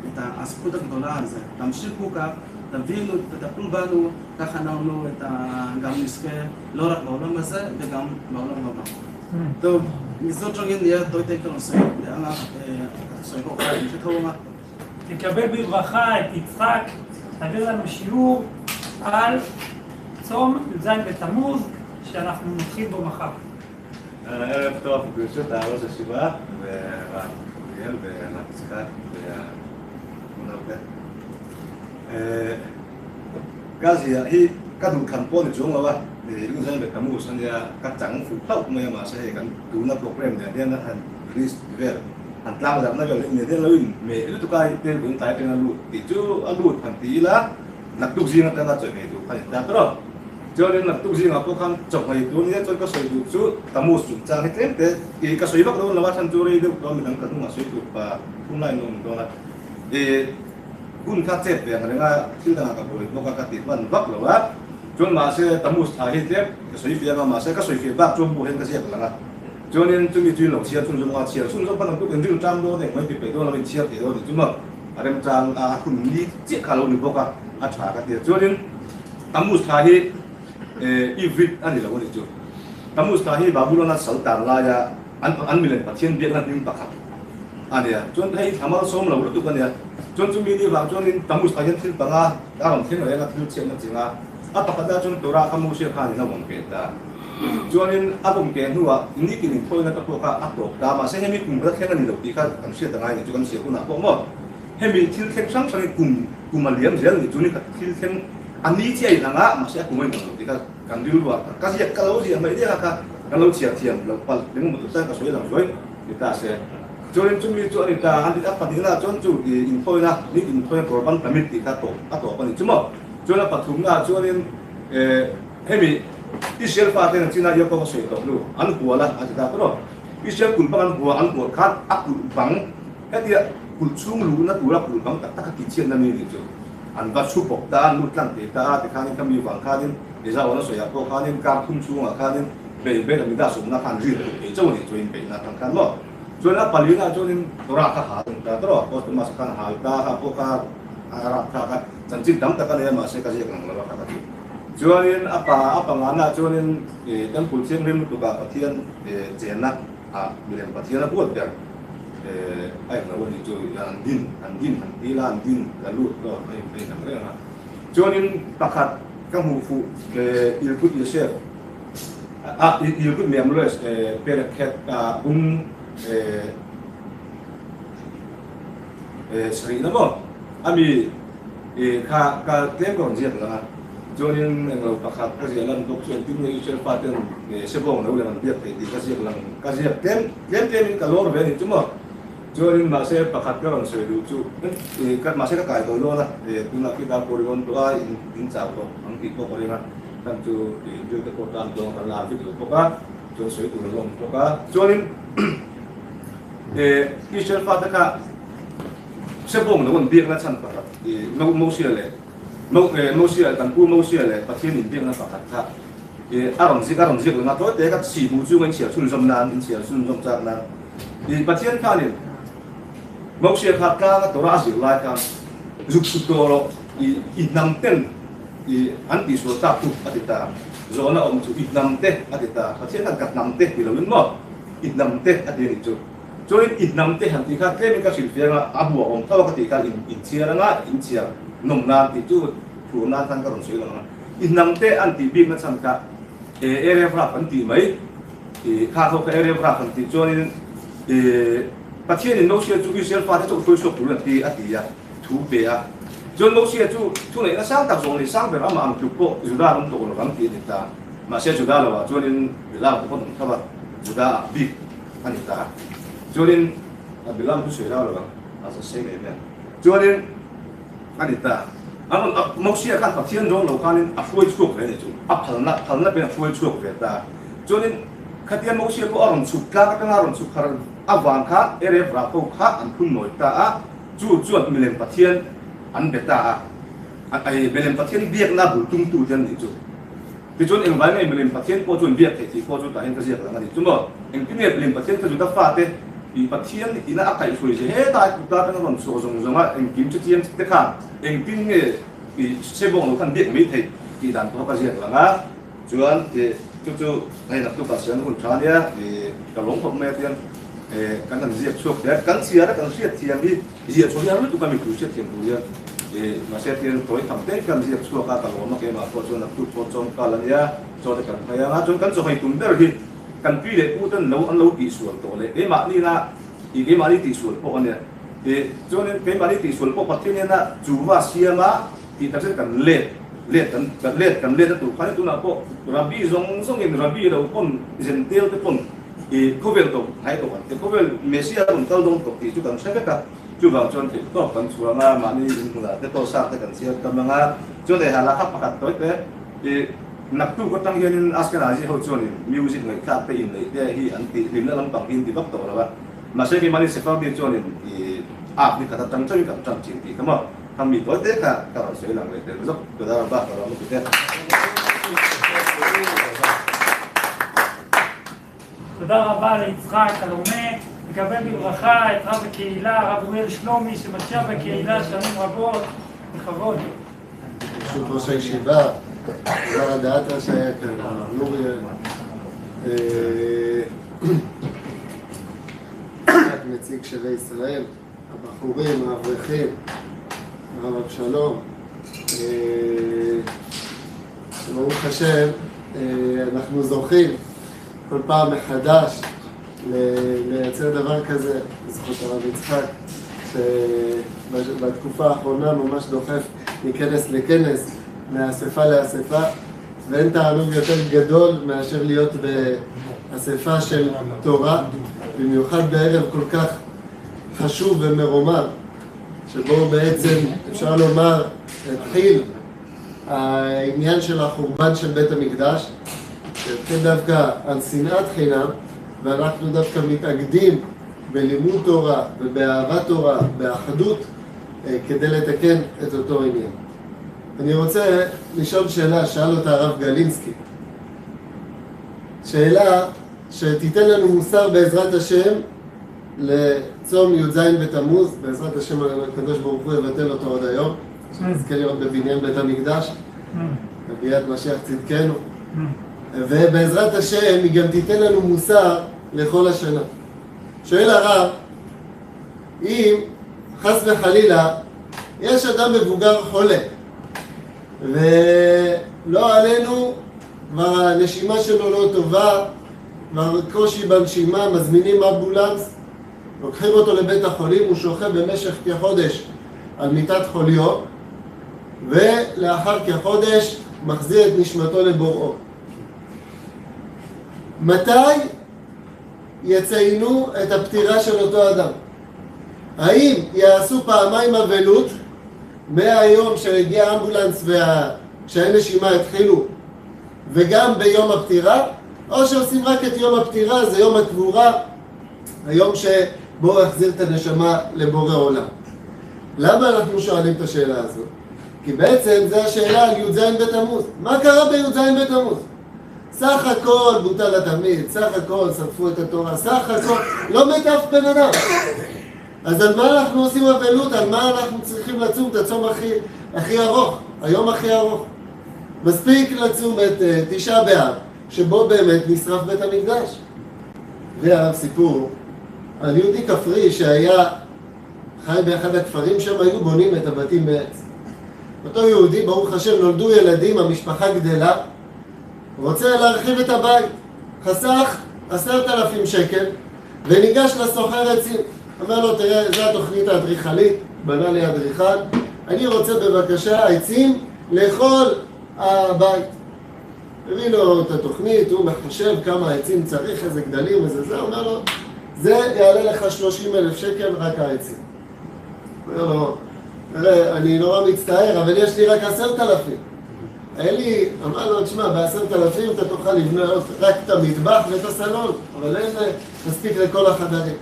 את הזכות הגדולה הזו. תמשיכו כך, תבינו, תטפלו בנו, ככה אנחנו גם נזכה לא רק בעולם הזה וגם בעולם הבא. טוב, מזאת שוגן נהיה דוי תקר נושא, תקבל בברכה את יצחק, תעביר לנו שיעור על צום י"ז בתמוז שאנחנו נתחיל בו מחר. ערב טוב, ברשות ראש הישיבה ורב אוריאל ורב יצחק והמונאוטה. Cái hi các đồng khăn pon thì chúng là thì lúc dân về tamu sang ra các chẳng phụ tốc mà mà sẽ kan tu na program này nên nó thành release về hẳn tlang rằng nó về lên nên nó mẹ lúc tôi cái tên cũng tại tên là lụt thì chú lụt hẳn tí là nặc tục riêng ta chuẩn bị tu phải ta đó cho nên là tục riêng là có khăn chọc này tu nhé cho có sợi tu chú tamu sủng trang hết thế thế thì cái sợi bắc đó là bắt chân chú đi được đó mình đang cần mà sợi tu và không lại nồng đó là thì คุณค่าเจ็บอย่างไรก็ที่ต่างกับบุรีนกกระติมันวักหรือว่าจนมาเสียตะมุสาเหตุเจ็บก็สวยเฟียมาเสียก็สวยเฟียบ้าจนบุเห็นก็เสียกันละจนนี้จนมีจุดหลงเชียร์จนจงมาเชียร์จนจนพันธุ์ก็เป็นเรื่องจำโดนเองไม่ปิดไปโดนเราเป็นเชียร์ตีโดนจุดมั้งอะไรมันจางอาคุณนี่เจี๊ยบขาเราหนึ่งพวกอ่ะอาชากันเดียวจนนี้ตะมุสาเหตุอีวิทอันนี้เราคนนี้จุดตะมุสาเหตุบาบุลนัสสัลตานลายาอันมิเลนปัจเจียนเบียร์นั่นนิ่งปะครับอันนี้จนให้ทำมาส้มเรารู้ตัวกันเนี่ยจนจุมีนี่บางจนนี่ตัมุสาเห็นทิ้งปังอ่ะอารมณ์ทิ้งอะไรก็ทิ้งเชียงนั่นจริงอ่ะอัปปะดาจนตัวราคามูเชียขานี่นะผมเกตาจนนี่อารมณ์เกณฑ์หัวนี่กินถ้วยนั่นก็พวกข้าอัตโตตามาเส้นให้มีกลุ่มประเทศนั่นนี่หลบดีข้าทำเสียต่างไงเนี่ยจุกันเสียคุณนะพวกมั่วให้มีทิ้งเท่งช่างช่างกลุ่มกลุ่มมาเลี้ยงเลี้ยงนี่จุนี่กับทิ้งเท่งอันนี้เจียหลังอ่ะมาเสียกลุ่มไม่หลบดีข้ากันดูว่าก็เสียก็เราเสียไม่ได้ค่ะกันเราเสียเทียมเราปัดเลี้ยงหมดตัวก็สวยหลังสวยนี่ตาเสียจนจุมีจนตาอันที่อัปปะนี่ละจนจุอินโทยนะนี่อินโทยกรบันตมิติข้าตกอัตโตปนิจุมจนปฐุมนะจนเอ่อเฮมีอิเชลฟาเตนจีน่าเยอะก็สวยตกลูอันหัวละอาจจะตัวอิเชลกุลบังอันหัวอันหัวขาดอักุลบังแค่เดียกุลชุ่มรู้นะตัวละกุลบังตักตักกิเชียนนั่นนี่จุอันวัดชุบปกตาลุดลังเตตาแต่ข้านี่ก็มีหวังข้านี่เดี๋ยวเราสวยอะพวกข้านี่การทุ่มชุ่มอะข้านี่เบย์เบย์มีดาสุนัขขันรีดเจ้านี่จนเป็นนะทางการล้อจนอัปปะลีนะจนตัวราคาหาตัวตัวพอสมาสกันหาตาหาพวกข้าราคากันจันจิตดำตะกันเนี่ยมาเสกเสียกันแล้วราคากันจนอัปปะอัปปะงานนะจนเตั้งปุ๋ยเชียงริมตุกาปะเทียนเจนนะอ่ะมีเรื่องปะเทียนนะพูดแบบไอ้เราวันนี้จนอันดินอันดินอันดีละอันดินละลูกก็ไม่ไม่ทำเรื่องนะจนประคัดกัหูฟูอิลกุดยูเซฟอ่ะอิลกุดเมียมเลยเปรเคตอุ้มสรีนะบ่อามีข้าข้าเตรียมก่อนเจียบแล้วนะจนยังเราประคับก็เสียลังตกส่วนที่มีเชื้อฟาเต็มเสบงเราเลยมันเบียดตีก็เสียลังก็เสียเต็มเต็มเต็มกะโลร์เวนี่จุ๊มจนมาเสประคับก็ลองเสดูจุก็มาเสก็กายตัวโลนะตุนักที่ดาวโคริวันตัวอินสาวตัวอังกฤษตัวโครินะตั้งจูจูตะโกตามตัวกันลาฟิตุปกะจนสวยตัวลงปกะจนอีเชลฟาตะกะเสบงเราวันเบียดนะฉันประคับโมเสียเลยโมเสียกันกูโมเสียเลยประเทศอินเดียนะประคับค่ะ A rawn zik a rawn zik leh nga tawi te ka chhi hmuh chunga in chhiar chhunzawm nan in chhiar chhunzawm chak nan i Pathian khanin Moses kha tlang a Torah a zir lai khan zuk chhut tawh rawh i i hnam ten i an tihsual tak chu a ti ta zawhna awm chu i hnam te a ti ta Pathian khan ka hnam te ti loin maw i hnam te a ti a nih chu chuanin i hnam te han tih kha tlemin ka hrilhfiah anga a bu a awm tho a ka tih khan in in chhiar anga in chhiar nawm nan tih chu thu nan khan ka rawn sawi lo ang a. I hnam te an tih bik na chhan kha e area rap an tih mai i kha tho kha area rap an tih chuanin i Pathian in Mosia chu Israel fate chu hruai chhuak tur an ti a ti a thu pe a chuan Mosia chu thu neihna sang tak zawng leh sang ber amah ang tluk pawh Juda an awm tawh lo ang tih a ni ta mahse Juda lo ah chuanin Bilam te pawh an awm tho a Juda ah bik a ni ta chuanin a Bilam chu sawi rau lo ang a za sei em em chuanin A ni ta. An rawn a, Mosia khan Pathian dawn lo khanin a hruai chhuak ve a ni chu. A phalna, phalna pawhin a hruai chhuak ve ta. Chuanin khatia Mosia pawh a rawn chhuk tlak atanga a rawn chhuk har avang khan Erev rah ho kha an phun nawi ta a, chu chuan milem Pathian an be ta a. A, ai, milem Pathian biakna bul tumtu te an nih chu. Tichuan engvai nge milem Pathian pawh chuan biak theih tih pawh chu tah hian ka ziak lang a ni. Chu maw, engtin nge milem Pathian ka Juda fate i Pathian ina a kaihhruai ze hetlai kut atanga rawn chhuak zawng zawnga engkim chu chiang te khan engtin nge i chhebawng lo khan biak mai theih tih dan pawh ka ziak lang a. Chuan i chu chu hei naktuk ah siam hun tha ania i ka lawng khawp mai a tiang kan han ziak chhuak thei a. Kan chhiar a kan hriat thiam hi Ziah chhuah hi a lutuk a mi tur hriatthiam tur hian ih mahse tian tawi tham te kan ziak chhuak a ka lawm a keimah pawh chuan naktuk pawh chawm kal a nia chaw te kan phei ang a chuan kan chaw hei tum ber hi kan pi leh pu ten lo an lo tihsual tawh leh keimahni na ih keimahni tihsual pawh a nia ih chuanin keimahni tihsual pawh Pathian hian a chuva siam a tih tak zet kan let let kan kan let kan let a tur khan tunah pawh Rabbi zawng zawngin Rabbi lo pawn Zentel te pawn I khawvel tawp hnai tawh ang te, khawvel Messia rawn kal dawn tawh tih chu kan hre vek a, chuvang chuan theih tawp kan chhuang a, mahni inhmunah te pawh sâk te kan chhiar tam ang a, chuan ei hala kha pakhat tawi te i naktuk atang hianin Ashkenazi ho chuanin music ngaihthlak te inneih te hi an tih hlimna lampang hi an ti vak tawh lo a, mahse keimahni Sephardi chuanin i âk ni khat atang chauhin kan ṭan thin tih kha maw, khami tawi te kha ka rawn sawi lang leh tel zawk, toda rabah ka rawn lutuk e. תודה רבה ליצחק אלומה, נקבל בברכה את רב הקהילה, הרב אוריאל שלומי, שמשקיע בקהילה שנים רבות, בכבוד. ברשות ראש הישיבה, זר הדעתה שהיה כאן, הרב לוריאל, נציג שבי ישראל, הבחורים, האברכים, הרב אבשלום, ברוך השם, אנחנו זוכים כל פעם מחדש לייצר דבר כזה, בזכות הרב יצחק, שבתקופה האחרונה ממש דוחף מכנס לכנס, מאספה לאספה, ואין תענוג יותר גדול מאשר להיות באספה של תורה, במיוחד בערב כל כך חשוב ומרומם, שבו בעצם אפשר לומר, התחיל העניין של החורבן של בית המקדש, שהתחיל דווקא על שנאת חינם, ואנחנו דווקא מתאגדים בלימוד תורה ובאהבת תורה, באחדות, כדי לתקן את אותו עניין. אני רוצה לשאול שאלה, שאל אותה הרב גלינסקי. שאלה שתיתן לנו מוסר בעזרת השם לצום י"ז בתמוז, בעזרת השם הקדוש ברוך הוא יבטל אותו עוד היום, שנזכה לראות בבניין בית המקדש, בביאת משיח צדקנו, ובעזרת השם היא גם תיתן לנו מוסר לכל השנה. שואל הרב, אם חס וחלילה יש אדם מבוגר חולה, ולא עלינו, כבר הנשימה שלו לא טובה, כבר קושי בנשימה, מזמינים אמבולנס, לוקחים אותו לבית החולים, הוא שוכב במשך כחודש על מיטת חוליו, ולאחר כחודש מחזיר את נשמתו לבוראו. מתי יציינו את הפטירה של אותו אדם? האם יעשו פעמיים אבלות מהיום שהגיע האמבולנס והקשיי נשימה התחילו, וגם ביום הפטירה, או שעושים רק את יום הפטירה, זה יום הקבורה, היום שבו יחזיר את הנשמה לבורא עולם. למה אנחנו שואלים את השאלה הזאת? כי בעצם זו השאלה על י"ז בתמוז. מה קרה בי"ז בתמוז? סך הכל בוטל התמיד, סך הכל שרפו את התורה, סך הכל לא מת אף בן אדם. אז על מה אנחנו עושים אבלות? על מה אנחנו צריכים לצום את הצום הכי ארוך, היום הכי ארוך? מספיק לצום את תשעה באב, שבו באמת נשרף בית המקדש. והרב סיפור על יהודי כפרי שהיה חי באחד הכפרים שם, היו בונים את הבתים מעץ. אותו יהודי, ברוך השם, נולדו ילדים, המשפחה גדלה, רוצה להרחיב את הבית. חסך 10,000 שקל וניגש לסוחר עצים. אומר לו, תראה, זו התוכנית האדריכלית, בנה לי אדריכל, אני רוצה בבקשה עצים לכל הבית. הביא לו את התוכנית, הוא מחשב כמה עצים צריך, איזה גדלים, איזה זה, אומר לו, זה יעלה לך 30,000 שקל רק העצים. אומר לו, תראה, אני נורא מצטער, אבל יש לי רק 10,000. אין לי, אמר לו, תשמע, ב10,000 אתה תוכל לבנות רק את המטבח ואת הסלון, אבל אין מספיק לכל החדרים.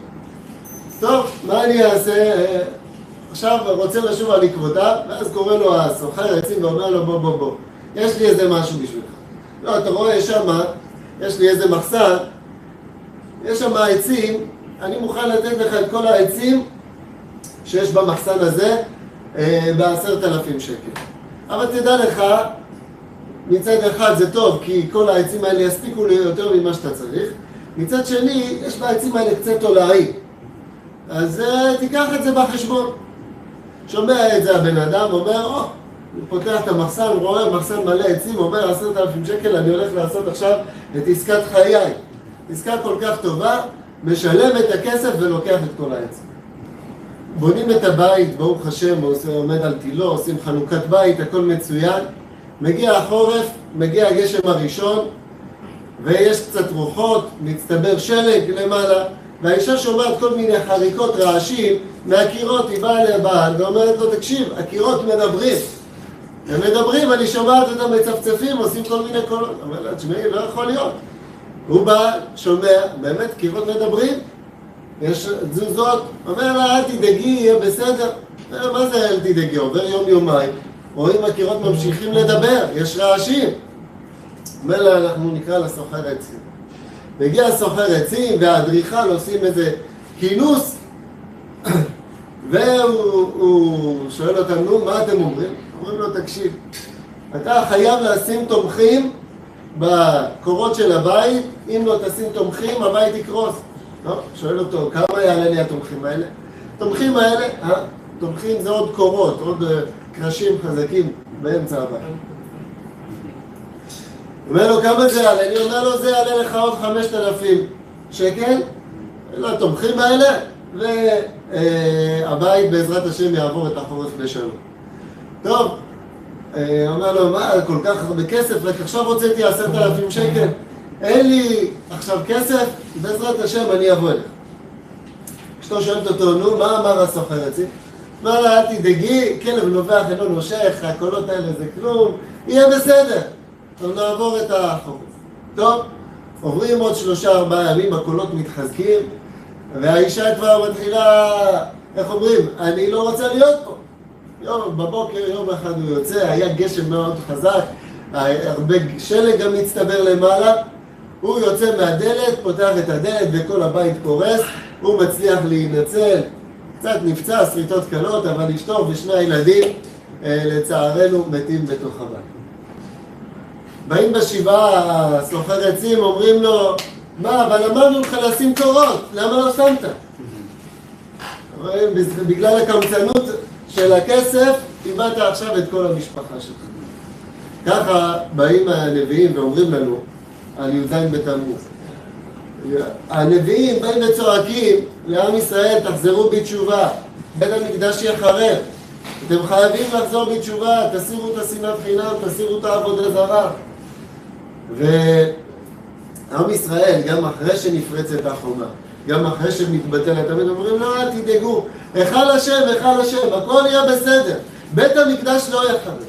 טוב, מה אני אעשה? עכשיו רוצה לשוב על עקבותיו, ואז קורא לו הסוחר עצים ואומר לו, בוא, בוא, בוא, יש לי איזה משהו בשבילך. לא, אתה רואה שמה, יש לי איזה מחסן, יש שם עצים, אני מוכן לתת לך את כל העצים שיש במחסן הזה ב10,000 שקל. אבל תדע לך, מצד אחד זה טוב, כי כל העצים האלה יספיקו לי יותר ממה שאתה צריך. מצד שני, יש בעצים האלה קצת תולעי. אז תיקח את זה בחשבון. שומע את זה הבן אדם, אומר, או, הוא פותח את המחסן, רואה מחסן מלא עצים, אומר 10,000 שקל, אני הולך לעשות עכשיו את עסקת חיי. עסקה כל כך טובה, משלם את הכסף ולוקח את כל העצים. בונים את הבית, ברוך השם, עומד על תילו, עושים חנוכת בית, הכל מצוין. מגיע החורף, מגיע הגשם הראשון, ויש קצת רוחות, מצטבר שלג למעלה, והאישה שומעת כל מיני חריקות, רעשים, מהקירות, היא באה לבעל ואומרת לו, תקשיב, הקירות מדברים. הם מדברים, אני שומעת אותם מצפצפים, עושים כל מיני קולות. אומר לה, תשמעי, לא יכול להיות. הוא בא, שומע, באמת, קירות מדברים, יש תזוזות, אומר לה, אל תדאגי, יהיה בסדר. מה זה אל תדאגי? עובר יום יומיים, רואים הקירות ממשיכים לדבר, יש רעשים. אומר לה, אנחנו נקרא לסוחר עצים. מגיע הסוחר עצים והאדריכל עושים איזה כינוס, והוא שואל אותם, נו, מה אתם אומרים? אומרים לו, תקשיב, אתה חייב לשים תומכים בקורות של הבית, אם לא תשים תומכים, הבית יקרוס. לא, שואל אותו, כמה יעלה לי התומכים האלה? תומכים האלה, תומכים זה עוד קורות, עוד קרשים חזקים באמצע הבית. אומר לו, כמה זה יעלה? אני אומר לו, זה יעלה לך עוד 5,000 שקל, לתומכים האלה, והבית בעזרת השם יעבור את החורף בשלום. טוב, אומר לו, מה, כל כך הרבה כסף, רק עכשיו הוצאתי 10,000 שקל, אין לי עכשיו כסף, בעזרת השם אני אבוא אליך. אשתו שואלת אותו, נו, מה אמר הסוחר עצים? אמר לה, אל תדאגי, כלב נובח אינו נושך, הקולות האלה זה כלום, יהיה בסדר. טוב, נעבור את החורף. טוב, עוברים עוד 3-4 ימים, הקולות מתחזקים, והאישה כבר מתחילה, איך אומרים, אני לא רוצה להיות פה. יום בבוקר, יום אחד הוא יוצא, היה גשם מאוד חזק, הרבה שלג גם מצטבר למעלה, הוא יוצא מהדלת, פותח את הדלת וכל הבית קורס, הוא מצליח להינצל, קצת נפצע, שריטות קלות, אבל אשתו ושני הילדים לצערנו מתים בתוך הבית. באים בשבעה, סוחר עצים, אומרים לו, מה, אבל אמרנו לך לשים קורות, למה לא שמת? אומרים, בגלל הקמצנות של הכסף, איבדת עכשיו את כל המשפחה שלך. ככה באים הנביאים ואומרים לנו על י"ז בתמוז. הנביאים באים וצועקים לעם ישראל, תחזרו בתשובה, בית המקדש יחרב. אתם חייבים לחזור בתשובה, תסירו את השנאת חינם, תסירו את העבודה זרה. ועם ישראל, גם אחרי שנפרצת החומה, גם אחרי שמתבטלת, תמיד אומרים, לא, אל תדאגו, היכל השם, היכל השם, הכל יהיה בסדר, בית המקדש לא יחרב.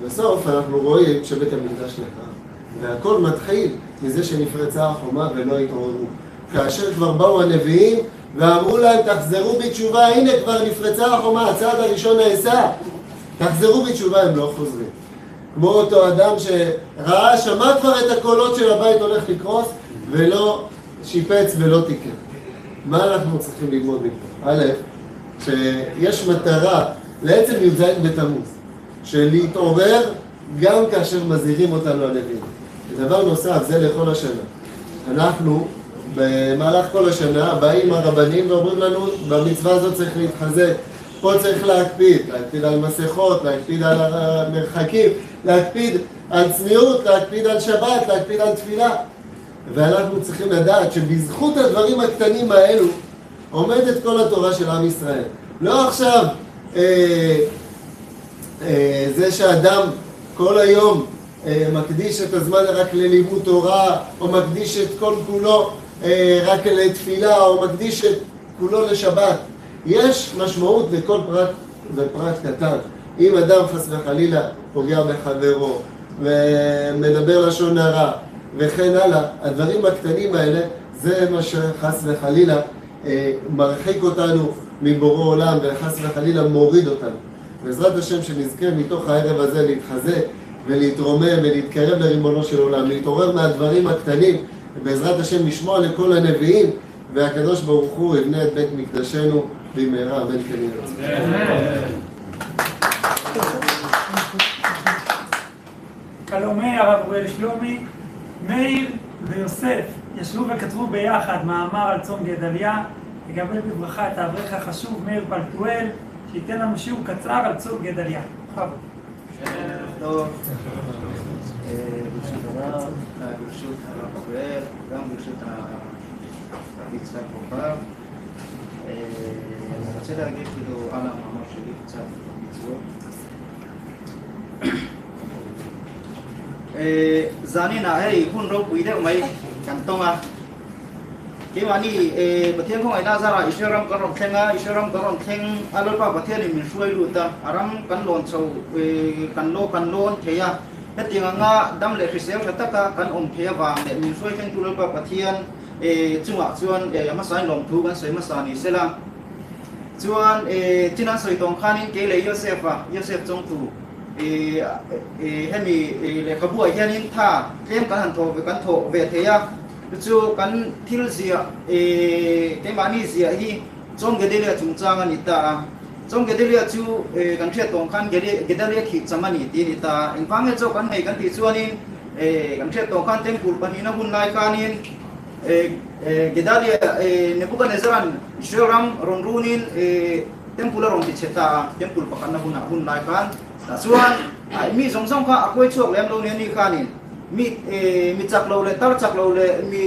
בסוף אנחנו רואים שבית המקדש נחרב, והכל מתחיל מזה שנפרצה החומה ולא התעוררו. כאשר כבר באו הנביאים ואמרו להם, תחזרו בתשובה, הנה כבר נפרצה החומה, הצעד הראשון נעשה, תחזרו בתשובה, הם לא חוזרים. כמו אותו אדם שראה, שמע כבר את הקולות של הבית הולך לקרוס, ולא שיפץ ולא תיקן. מה אנחנו צריכים ללמוד מפה? א', שיש מטרה לעצם י"ז בתמוז, של להתעורר גם כאשר מזהירים אותנו הנביאים. ודבר נוסף, זה לכל השנה. אנחנו במהלך כל השנה באים הרבנים ואומרים לנו, במצווה הזאת צריך להתחזק, פה צריך להקפיד, להקפיד על מסכות, להקפיד על המרחקים, להקפיד על צניעות, להקפיד על שבת, להקפיד על תפילה. ואנחנו צריכים לדעת שבזכות הדברים הקטנים האלו עומדת כל התורה של עם ישראל. לא עכשיו זה שאדם כל היום מקדיש את הזמן רק ללימוד תורה, או מקדיש את כל כולו רק לתפילה, או מקדיש את כולו לשבת. יש משמעות לכל פרט ופרט קטן. אם אדם חס וחלילה פוגע בחברו, ומדבר לשון הרע, וכן הלאה, הדברים הקטנים האלה, זה מה שחס וחלילה מרחיק אותנו מבורא עולם, וחס וחלילה מוריד אותנו. בעזרת השם שנזכה מתוך הערב הזה להתחזק ולהתרומם ולהתקרב לריבונו של עולם, להתעורר מהדברים הקטנים, ובעזרת השם לשמוע לכל הנביאים, והקדוש ברוך הוא יבנה את בית מקדשנו במהרה, אמן כן יהי רצון. כלומי הרב אוריאל שלומי, מאיר ויוסף ישבו וכתבו ביחד מאמר על צום גדליה. נקבל בברכה את האברך החשוב מאיר פלטואל, שייתן לנו שיעור קצר על צום גדליה. בכבוד. ערב טוב, ברשות הרב, ברשות הרב אוריאל, גם ברשות הרב יצחק כוכב. אני רוצה להגיד כאילו על המאמר שלי קצת מצוות. Zani na hei hun ro pui deuh mai kan tawng a, keimahni Pathian khawngaih na zarah Israel ram kan rawn thleng a, Israel ram kan rawn thleng a Lalpa Pathianin min hruai lut a, a ram kan lawn chho kan law kan lawn thei a, hetiang anga dam leh hrisel tha taka kan awm thei avang leh min hruai thlengtu Lalpa Pathian chungah chuan hmasain lawmthu kan sawi hmasa ni sela. Chuan chin an sawi tawng khanin kei leh Yosef-a, Yosef chawngtu, hemi lehkhabuah hianin tha tlem kan han thawh ve kan thawh ve thei a, chu chu kan thil ziah keimahni ziah hi Chawng Gedalia chungchang a ni ta a. Chawng Gedalia chu kan hriat tawng khan Gedalia khih cham a ni tih a ni ta a. Engvang nge chaw kan hei kan tih chuanin kan hriat tawng khan Temple pahnihna hun lai khanin Gedalia Nebuchadnezzar-a'n Israel ram rawn runin Temple a rawn ti chhe ta a, Temple pakhatna hunah hun lai khan tah chuan mi zawng zawng kha a kuai chhuak lem lo nia ni khanin mi mi chak lo leh tar chak lo leh mi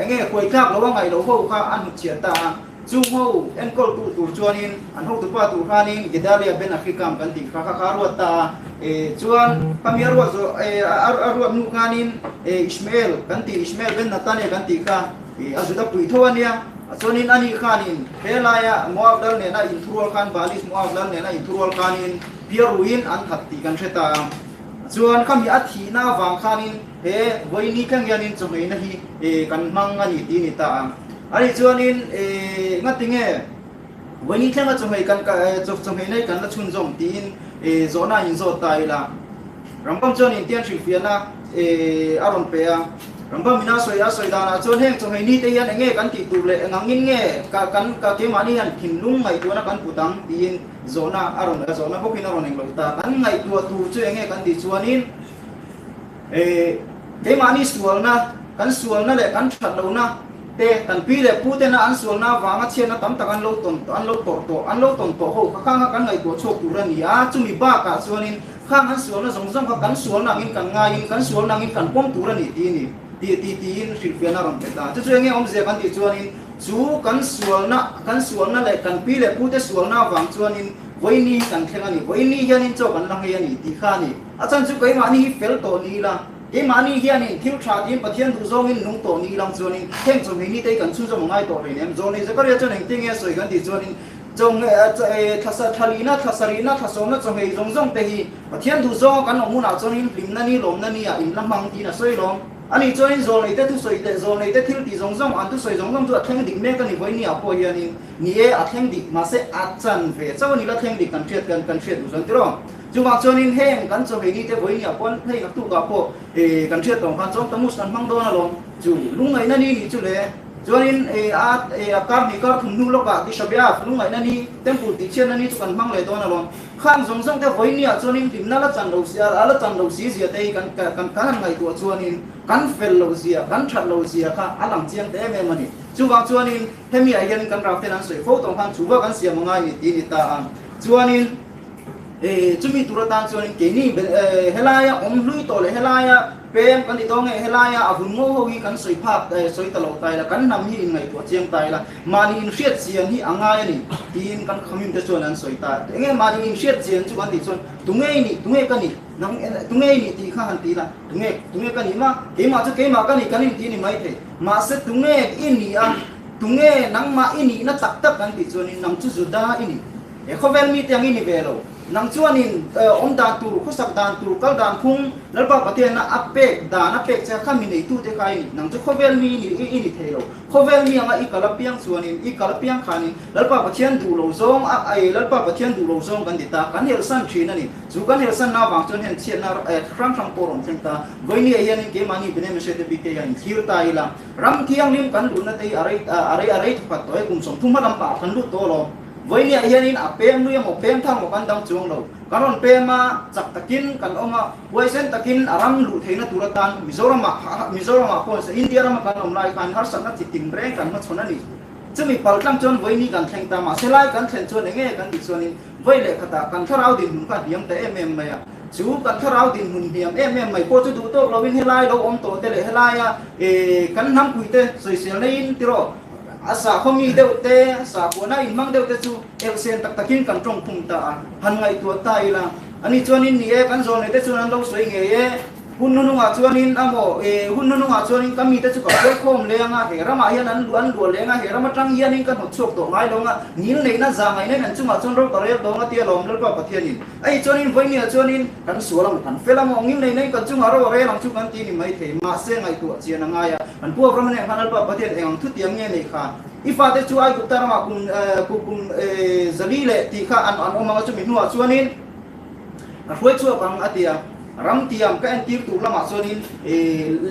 eng nge kuai tlak lo a ngaih loh ho kha a hnut chhiah ta a, chung ho enkawl tu tur chuanin an hotupa tur khanin Gedalia ben Ahikam kan tih kha kha kha a ruat ta a, chuan khami a ruat zawh a ruat hnu khanin Ishmael kan tih Ishmael ben Natania kan tih kha A Juda pui tho a nia. Chuanin ani khanin he laia Moab lal nena inthurual khan Baalis Moab lal nena inthurual khanin Piaruin an that tih kan hre ta a. Chuan khami a thihna avang khanin he vawiini thleng hianin chawhmeina hi kan hmang a ni tih a ni ta a. Ani chuanin ngatinge vawiini thlenga chawhmei kan chawhmeina hi kan la chhunzawm tiin zawhna a inzawt ta ila. Rambam chuan intian hrilhfiahna a rawn pe a. Rambam ina sawi a sawi danah chuan heng chawhmei ni te hian eng nge kan tih tur leh eng angin nge ka kan ka keimahni hian thinlung ngaihtuahna kan put ang tiin zawhna a rawn a zawhna bawkin a rawn englo ta. Kan ngaihtuah tur chu eng nge kan tih chuanin keimahni sualna kan sualna leh kan that lohna te kan pi leh pu tena an sualna avanga chhiatna tam tak an lo tawn an lo tawrh tawh an lo tawn tawh ho kha khang kha kan ngaihtuah chhuak tur a ni a. Chumi bakah chuanin Khang an sualna zawng zawng kha kan sualna angin kan ngaiin kan sualna angin kan pawm tur a ni tih a ni tih tih tiin hrilhfiahna a rawn pe ta. Chu chu enge awmzia kan tih chuanin chu kan sualna kan sualna leh kan pi leh pute sualna avang chuanin vawiini hi kan thleng a ni, vawiini hianin chaw kan la nghei a ni tih kha a ni. A chan chu keimahni hi fel tawh ni ila, keimahni hianin thil tha tiin Pathian duh zawngin nung tawh ni ilang chuanin heng chawhmeh ni te hi kan chhunzawm a ngai tawh hleinem. Zawlnei Zakaria chuan engtin nge a sawi kan tih chuanin Chawhmeh thlasa thlalihna, thlasarihna, thlasawmna chawhmeh zawng zawng te hi Pathian duh zawnga kan awm hunah chuanin hlimna ni, lawmna ni ah in la hmang tiin a sawi lawm. Ani chuanin zawlnei te thusawi leh zawlnei te thil tih zawng zawng, an thusawi zawng zawng chu a thleng dik mek a ni vawi ni ah pawh hianin ni e a thleng dik mahse a chan ve chauh a ni la thleng dik kan hriat kan kan hriat duh chuan tiraw. Chuvang chuanin heng kan chawhmeh ni te vawinia pawn hei naktukah pawh kan hriat tawng khan chuan Tammuz kan hmang dawn alawm. Chu lungngaihna ni nih chu le. Chuanin a a kar hnih kar thum hnu lawkah Tisha B'Av lungngaihna ni, Temple tihchhiatna ni chu kan hmang leh dawn alawm. Khang zawng zawng te vawinia chuanin hlimna la chan lo si a la chan lo si zia te hi kan kan kan han ngaihtuah chuanin kan fel lo zia, kan that lo zia kha a lang chiang ta em em a ni. Chuvang chuanin hemi ah hianin kan rak ten an sawi fo tawng khan chuva kan siam a ngai ni tih a ni ta a. Chuanin chumi tur atan chuanin keini helaia awm hlui tawh leh helaia pem kan ti dawn nge helaia a vun ngo ho hi kan sawi phak sawi ta lo ta ila kan hnam hi inngaihtuah chiang ta ila mahni inhriat chian hi a ngai a ni tiin kan khamim te chuan an sawi ta. Enge mahni inhriat chian chu kan tih chuan tunge i nih tunge ka nih nang tunge i nih tih kha han ti ila tunge tunge ka nih ma keimah chu keimah ka nih kan inti a ni maithei mahse tunge i nih a tunge nangmah i nihna tak tak kan tih chuanin nang chu Juda i nih. He khawvel mite ang i ni ve lo. Nang chuanin awm dan tur, khawsak dan tur, kal dan phung, Lalpa Pathianna a pek dan a pek che kha mi neitute kha i ni. Nang chu khawvel mi i ni thei lo. Khawvel mi anga i kal apiang chuanin, i kal apiang khanin Lalpa Pathian duh lo zawng a, Lalpa Pathian duh lo zawng kan ti ta, kan helsan thin a ni. Chu kan helsanna avang chuan heng chhiatna hrang hrang pawh rawn thleng ta. Vawinia hianin keimahni Bnei Meshete te bik te hian inthlir ta ila, ram thianghlim kan luhna te hi a rei a rei a rei thawkhat tawh e, kum 30 lampah kan lut tawh alawm. Vawinia hianin a pem lui emaw pem thar maw kan dang chuang lo. Kan rawn pem a, chak takin kan awm a, huaisen takin a ram luh theihna tur atan Mizoramah Mizoramah pawh India rama kan awm lai khan harsatna chi tin reng kan hmachhawn a ni. Chumi pal tlang chuan vawiini kan thleng ta, mahse lai kan thlen chuan eng nge kan tih chuanin vawi leh khatah kan thlarau dinhmun kha a hniam ta em em mai a. Chu kan thlarau dinhmun hniam em em mai pawh chu duh tawk lovin helai lo awm tawh te leh helaia kan hnampuite sawisel neiin tiraw A sakhaw mi deuh te, sakhuana inhmang deuh te chu elhsen tak takin kan tawng khum ta a, han ngaihtuah ta ila. Ani chuanin ni e, kan zawlnei te chuan an lo sawi ngei e, hun hnunungah chuanin a maw, e, hun hnunungah chuanin ka mite chu ka khuai khawm leng a, he ramah hian an luah an luah leng a, he ram atang hianin ka hnawt chhuak tawh ngai lo nga, ngil neihna za ngaihna in an chungah chuan ro ka rel dawng a tia lawm Lalpa Pathianin. Hei chuanin vawinia chuanin kan sual ang, kan fel ang aw, ngil neihna in kan chungah ro a rel ang chu kan ti ni maithei, mahse ngaihtuah chian a ngai a. Kan pu Abraham nen khan Lalpa Pathian eng ang thutiang nge nei kha? I fate chu Aigupta ramah kum kum zali leh tih kha an an awm ang a, chumi hnuah chuanin ka hruai chhuak ang a ti a. Ram tiam ka entir tur lamah chuanin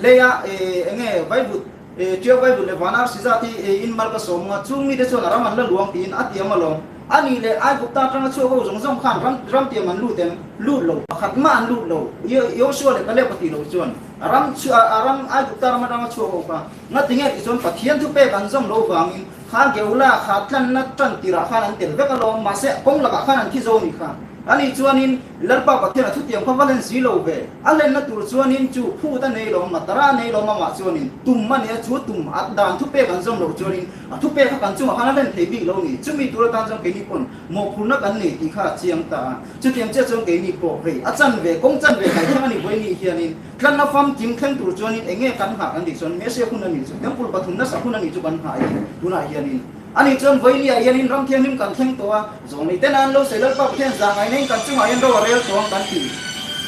leia eng nge vaivut Ṭiau vaivut leh van arsi zat hi in mal ka sawm ang a, chung mite chuan a ram an la luang tiin a tiam alawm. A nih leh Aigupta atanga chhuak ho zawng zawng khan ram ram tiam an lut em? Lut lo, pakhat mah an lut lo. Joshua leh Caleb a tih loh chuan. A ram chu a ram Aigupta ram atanga chhuak ho kha ngati nge tih chuan Pathian thupek an zawm lo vangin kha Geula kha tlanna tan tirah khan an tel vek alawm mahse kawng lakah khan an thi zo ni kha. Ani chuanin Lalpa Pathian a thutiang kha va len si lo ve. A lenna tur chuanin chu phut a nei lo, matara a nei lo mamah chuanin tum a nia chu tum a dan thupek an zawm loh chuanin a thupek kha kan chungah khan a len thei bik lo ni. Chumi tur atan chuan keini pawn mawhphurhna kan nei tih kha a chiang ta a. Chutiang chiah chuan keini pawh hei a chanve kawng chanve kai thleng a ni vawiini hianin Tlanna famkim thleng tur chuanin eng nge kan nghah kan tih chuan Messiah hun a nih chu, Temple pathum nasa hun a nih chu kan nghah i tunah hianin. Ani chuan vawinia hianin ram thianghlim kan thleng tawh a, zawng nei ten a an lo sawi Lalpa Pathian zah ngaihna in kan chungah hian ro a rel tawng kan ti.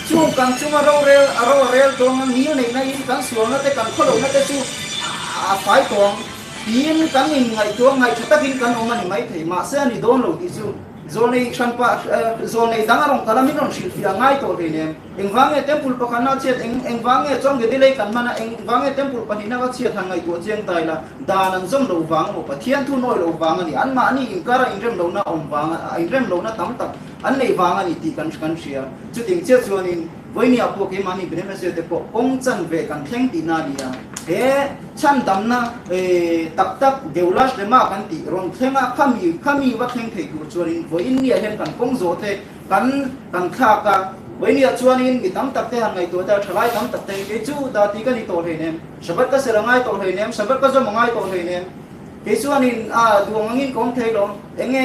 Chung kan chunga ro rel a ro a rel tawng a ngil neihna in kan sualna te kan khawlohna te chu a fai tawng tiin kan inngaihtuah ngaihtha takin kan awm a ni maithei mahse a ni dawn lo tih chu zawlnei hranpa zawlnei dang a rawn kal a min rawn hrilhfiah ngai tawh hleinem. Engvang nge temple pakhatna chhiat eng engvang nge chuan Gedilei kan hman a, engvang nge temple pahnihna ka chhiat han ngaihtuah chiang ta ila, dan an zawm lo vang emaw Pathian thu nawi lo vang a ni, anmahni inkara inrem lohna awm vang a, inrem lohna tam tak an nei vang a ni tih kan kan hria. Chuting chiah chuanin vawinia pawh keimahni Benemesio te pawh kawng chanve kan thleng tihna a ni a, he chhandamna tak tak Geulash lema kan tih rawn thleng a, khami khami va thleng thei tur chuanin vawiinniah hian kan kawng zawh te Kan kan thlak a, vawinia chuanin mi tam tak te han ngaihtuah te a thalai tam tak te kei chu dah tih ka ni tawh hleinem, Shabbat ka serh a ngai tawh hleinem, Shabbat ka zawm a ngai tawh hleinem, kei chuanin a duang angin ka awm thei lo, enge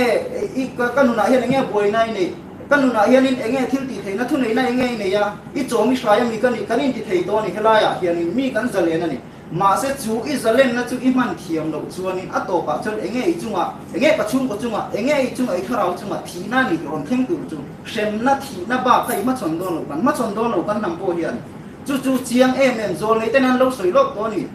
i ka nunah hian enge buaina i neih, ka nunah hianin enge thil tih theihna thuneihna enge i nei a, i chawm i hrai a mi ka nih kan inti thei dawn i helaiah hianin mi kan zalen a ni. Mahse chu i zalenna chu i hman thiam loh chuanin a tawpah chuan enge i chungah, enge ka chhungkaw chungah, enge i chunga i thlarau chungah thihna ni rawn thleng tur chu hremna thihna bak kha i hmachhawn dawn lo, kan hmachhawn dawn lo kan hnam pawh hian chu chu chiang em em zawl nei ten an lo sawi lawk tawh a ni.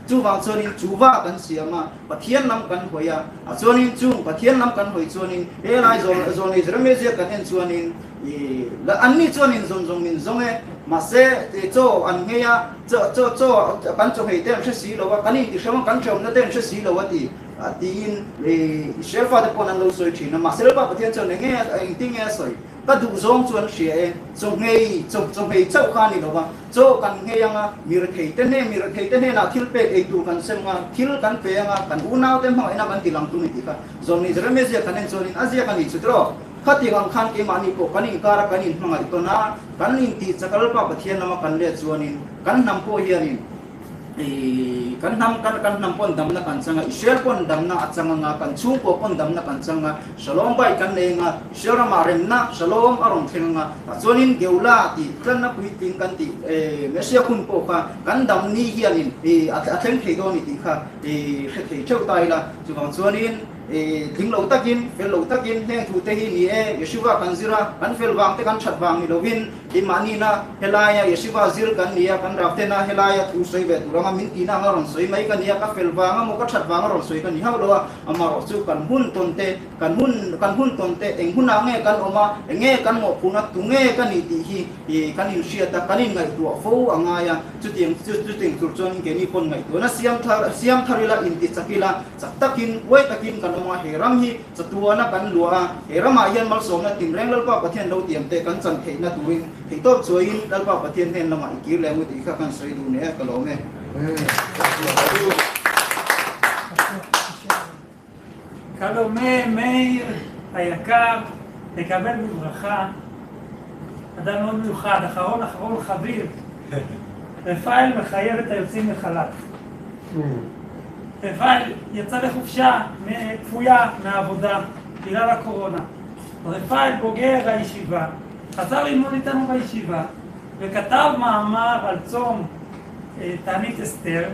Chuvang chuanin chu va kan siam a, Pathian lam kan hawi a, a chuanin chung Pathian lam kan hawi chuanin helai zawl zawl nei Jeremiah ziak kan en chuanin. An ni chuanin zawn zawng min zawng e, mahse chaw an nghei a, chaw chaw chaw kan chaw nghei te an hre si lo a, kan intihrem a, kan hrehawmna te an hre si lo a ti tiin Israel fate pawhin an lo sawi thin a, mahse Lalpa Pathian chuan enge engtin nge a sawi? Ka duh zawng chu an hria e, chaw nghei chaw chaw nghei chauh kha a ni lo va, chaw kan nghei anga, mi rethei te hnen mi rethei te hnenah thil pek ei tur kan sem anga, thil kan pe anga, kan unaute hmangaihna kan ti lang tum i tih kha Zawmni Jeremia ziak kan en chuanin a ziak a ni chu tiraw? Khatiang ang khan keimahni pawh kan inkara kan inhmangaih tawn a, kan intih chak a Lalpa Pathian lama kan let chuanin kan hnam pawh hianin kan hnam kan kan hnam pawn damna kan chang a, Israel pawn damna a chang anga, kan chhungkua pawn damna kan chang a, Shalom bai kan nei anga, Israel ramah remna Shalom a rawn thleng anga, tah chuanin Geula tih tlanna puitling kan tih Messiah hun pawh kha kan dam ni hianin a thleng thei dawn i tih kha hre thei theuh ta ila, chuvang chuanin. Tling lo takin, fel lo takin heng thute hi ni e, Yeshiva kan zir a, kan fel vang te kan that vang ni lovin, keimahni-na helaia Yeshiva zir kan ni a, kan raftena helaia thu sawi ve tur anga min tihna anga rawn sawi mai ka ni a, ka fel vang a maw ka that vang a rawn sawi ka ni hauh lo a, amaherawh chu kan hun tawn te, kan hun kan hun tawn te eng hunah nge kan awm a, eng nge kan mawhphurhna tu nge ka ni tih hi kan inhriat a, kan inngaihtuah fo a ngai a, chutiang chutiang tur chuan keini pawn ngaihtuahna siam thar siam thar ila, intichak ila. Chak takin, huai takin kan awm a, he ram hi chatuana kan luah a, he ramah hian malsawmna tinreng Lalpa Pathian lo tiam te kan chan theihna turin theihtawp chuaiin Lalpa Pathian hnen lamah i kir leh ang u tih kha kan sawi duh nia ka lawm e. Kalome מאיר היקר, תקבל בברכה, אדם מאוד מיוחד, אחרון אחרון חביב, רפאל מחייב את היוצאים לחל"ת. רפאל יצא לחופשה כפויה מהעבודה בגלל הקורונה. רפאל בוגר הישיבה, חזר ללמוד איתנו בישיבה וכתב מאמר על צום תענית אסתר,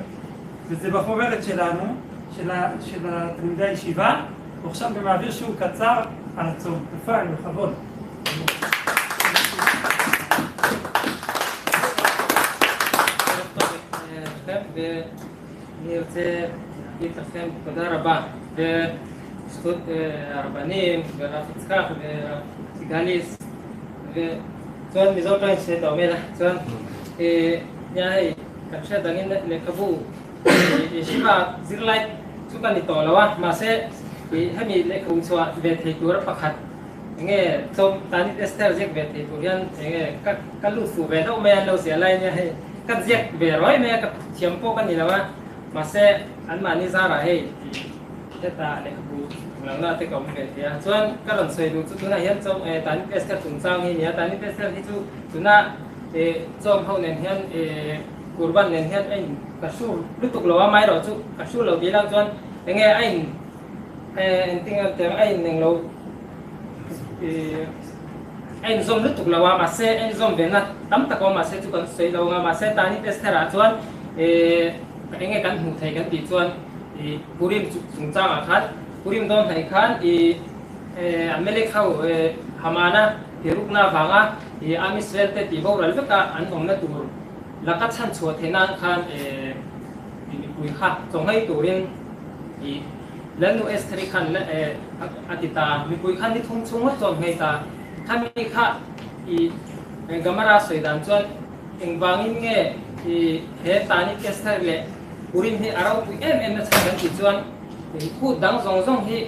וזה בחוברת שלנו, של תלמידי הישיבה, הוא עכשיו גם מעביר שיעור קצר על הצום. רפאל, בכבוד. ואני רוצה להגיד לכם תודה רבה בזכות הרבנים ורב יצחק ורב סיגליס וצוען מזאת לא שאתה אומר צוען nhai kan hriat dangin lehkhabu yeshiva zirlai chu ka ni tawh lo a mahse ih hemi lehkhabu chhuah ve thei tura pakhat enge chawm Tanit Esther ziak ve thei tur hian enge ka ka lut fuh ve deuh mai a an lo ziah lai ania hei ka ziak ve ruai mai a ka thiam pawh ka ni lo a mahse anmahni zarah hei ih heta lehkhabu hlauhna te ka awm ve thei a chuan ka rawn sawi duh chu tunah hian chawm Tanit Esther chungchang hi a ni a Tanit Esther hi chu tuna Chawm ho nen hian Kurban nen hian a in ka hru lutuk lo a, amaherawh chu ka hru lo tih lang chuan enge a in engtin nge tiang a in englo a in zawm lutuk lo a, mahse a in zawm ve na tam tak a awm mahse chu kan sawi lo ang a, mahse Tanit Esther ah chuan enge kan hmuh thei kan tih chuan Purim chungchang ah khan Purim dawn hnaih khan Amalek ho Hamana tirukna avanga Am Israel te tih boral veka an awmna tur laka chhan chhuah theih nan khan mipui kha chawnghei turin Lalnu Estheri khan a ti ta. Mipui khan ni thum chhung ngawt chawnghei ta. Khami kha Gamara sawi dan chuan engvangin nge he Tanit Esther leh Purim hi a ropui em em na chhan kan tih chuan kut dang zawng zawng hi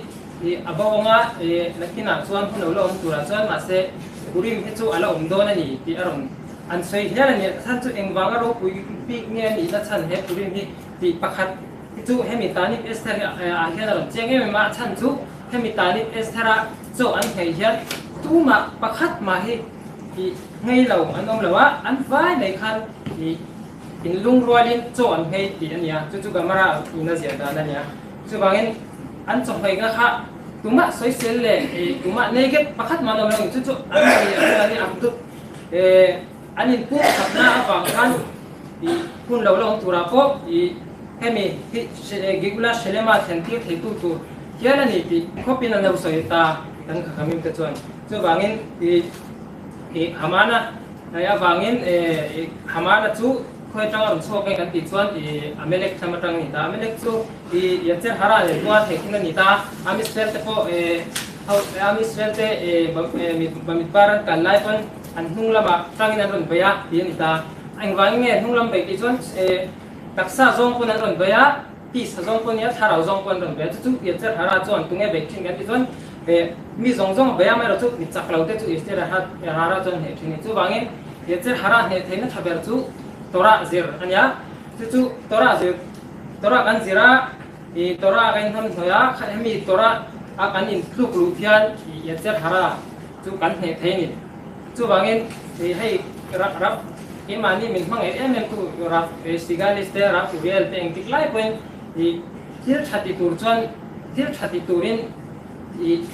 I a bo anga i nakinah chuan hun lo la awm turah chuan mahse Purim hi chu a la awm dawn a ni tih a rawn an sawi hial a ni. Chhan chu engvanga ropui bik nge a nihna chhan he Purim hi tih pakhat hi chu hemi Tanit Esther hi ah hian a rawn chiang em em a, a chhan chu hemi Tanit Esther a chaw an nghei hian tumah pakhat mah hi i nghei lo an awm lo a, an vai mai khan i inlungrualin chaw an nghei tih a ni a, chu chu Gamara ina ziah dan a ni a. Chuvangin an chawhmehna kha tumah sawisel leh tumah nei ket pakhat mah an awm lo. Chu chu an ni a ni ang tut an inpuk thatna avang khan hun lo la awm turah pawh hemi hi Geula Shelema thlen tir theitu tur hial a ni tih khawpin an lo sawi ta kan khakhamim te chuan. Chuvangin Hamana avangin Hamana chu Khawi atanga rawn chhuak nge kan tih chuan i Amalek thlam atang a ni ta. Amalek chu i Yatzer Hara leh Goa theih thin a ni ta. Amisrael te pawh e Ho Am Israel te Bamidbar an kal lai pawn an hnung lamah tangin an rawn bei a tih a ni ta. Engvangin nge hnung lam bei tih chuan taksa zawng pawn an rawn bei a, tisa zawng pawh nia thlarau zawng pawh an rawn bei a. Chu chu Yetzer Hara chuan tunge beih thin kan tih chuan mi zawng zawng a bei a, amaherawhchu chu mi chak lo te chu Yetzer Hara chuan hneh thin a ni. Chuvangin Yetzer Hara hneh theihna tha ber chu Torah zir a nia. Chu chu Torah zir Torah kan zir a. I Torah kan inhnam hnuai a, kha hemi Torah a kan intluk luh hian i Yetzer Hara chu kan hneh thei a ni. Chuvangin i hei Rav keimahni min hmangaih em em tu Rav Sigalis te, Rav Uriel te engtik lai pawhin i thil tha ti tur chuan thil tha ti turin i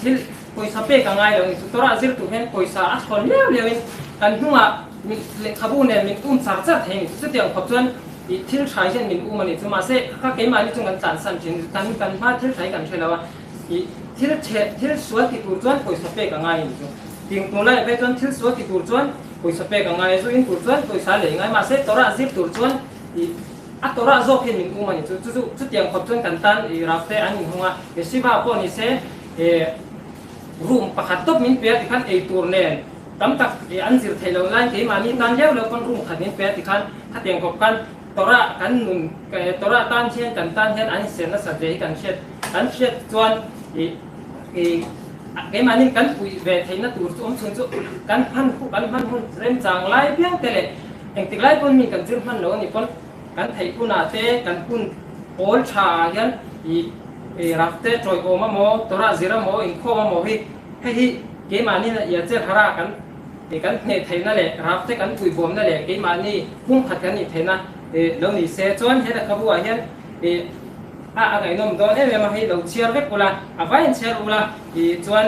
thil pawisa pek a ngai lo a ni. Chu Torah zir tur hian pawisa a thawn liau liauin kan hnungah min lehkhabu nen min um char char thei a ni. Chutiang khawp chuan I thil hrai hian min um a ni chu, mahse kha keimahni chu kan tlansan thin, kan kan hma thil hrai kan hre lo a, i thil chhe thil sual ti tur chuan pawisa pek a ngai a ni chu, ting tur laiah phei chuan thil sual ti tur chuan pawisa pek a ngai a, zu in tur chuan pawisa lei ngai, mahse Torah zir tur chuan i a Torah zawk hian min um a ni chu, chu chu chutiang khawp chuan kan tan i Rafte an inhung a, Yeshiva pawh ni se e room pakhat tawp min pe a tikhan ei tur nen. Tam tak i an zir theih loh laiin keimahni tan leu leu pawn room khat min pe a tikhan khatiang khawp khan Torah kan nun Torah tan hian kan tan hian an inser nasat ve hi kan hriat kan hriat chuan i i keimahni kan puih ve theihna tur chu awm chhun chu kan hman kan hman hun remchang lai viau te leh engtik lai pawn mi kan zir hman lo a nih pawn kan theih hunah te kan hun pawl tha ah hian i i rak te tawiawm amaw Torah zir amaw inkhawm amaw hi hei hi Keimahni Yetzer Hara kan kan hneh theihna leh Rav te kan puihbawmna leh keimahni pumkhat kan nih theihna lo ni se chuan he lehkhabu ah hian a a ngaihnawm dawn em em a, hei lo chhiar vek ula, a vaiin chhiar ula chuan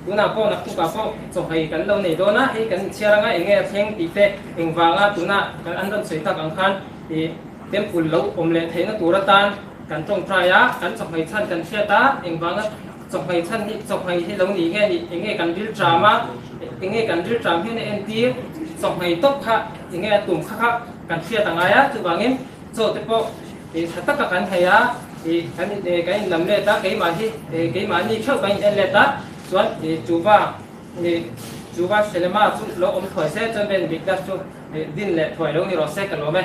tunah pawh naktukah pawh chawhmei kan lo nei dawn a, hei kan inchhiar anga enge a thleng tih te engvanga tuna an rawn sawi tak ang khan temple lo awm leh theihna tur atan kan tawngtai a, kan chawhmei chhan kan hriat a, engvanga Chawhmei chhan hi chawhmei hi lo ni nge ni enge kan ril tram a, enge kan ril tram hian a entir chawhmei tawp kha enge a tum kha kha kan hriat a ngai a, chuvangin chaw te pawh ih tha taka kan hei a, ih kan kan inlam let a, keimah hi keimahni theuh kan in en let a, chuan ih chuva ih chuva Shelema chu lo awm thuai se chuan Ben Bikdash chu ih din leh thuai lo ni rawh se ka lawm e.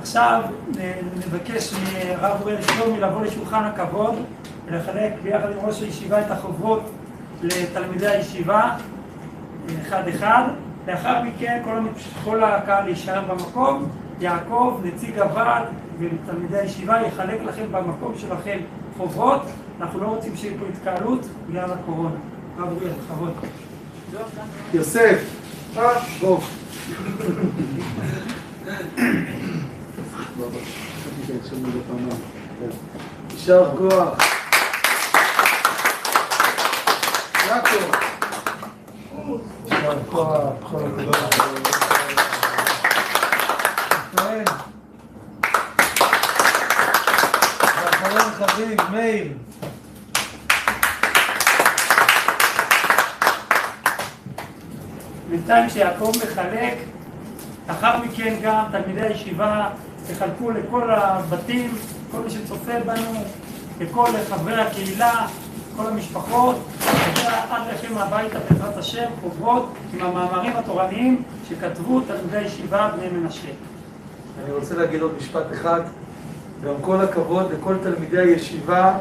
עכשיו נבקש מהרב אוריאל שלומי לבוא לשולחן הכבוד ולחלק ביחד עם ראש הישיבה את החוברות לתלמידי הישיבה אחד אחד. לאחר מכן כל הקהל יישאר במקום, יעקב, נציג הוועד ותלמידי הישיבה יחלק לכם במקום שלכם חוברות, אנחנו לא רוצים שיהיה פה התקהלות בגלל הקורונה. הרב אוריאל, בכבוד. יוסף, בוא. יישר כוח. יעקב. יישר כוח, כל הכבוד. רפאל. ואחרון חביב, מאיר. בינתיים שיעקב מחלק, לאחר מכן גם תלמידי הישיבה יחלקו לכל הבתים, כל מי שצופה בנו, לכל חברי הקהילה, כל המשפחות, עד לכם הביתה בעזרת השם, חוברות עם המאמרים התורניים שכתבו תלמידי הישיבה בני מנשה. אני רוצה להגיד עוד משפט אחד, גם כל הכבוד לכל תלמידי הישיבה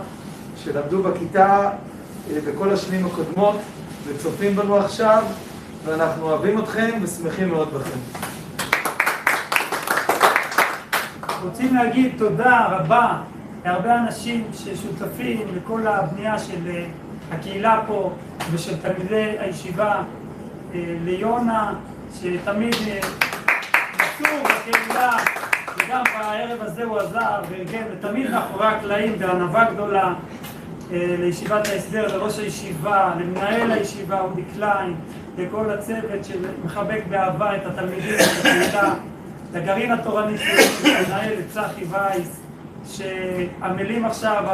שלמדו בכיתה בכל השנים הקודמות וצופים בנו עכשיו, ואנחנו אוהבים אתכם ושמחים מאוד בכם. רוצים להגיד תודה רבה להרבה אנשים ששותפים לכל הבנייה של הקהילה פה ושל תלמידי הישיבה, ליונה שתמיד מסור בקהילה וגם בערב הזה הוא עזר וארגן ותמיד מאחורי הקלעים בענווה גדולה, לישיבת ההסדר, לראש הישיבה, למנהל הישיבה אודי קליין, לכל הצוות שמחבק באהבה את התלמידים ואת הקהילה, לגרעין התורני שמנהל את צחי וייס, שעמלים עכשיו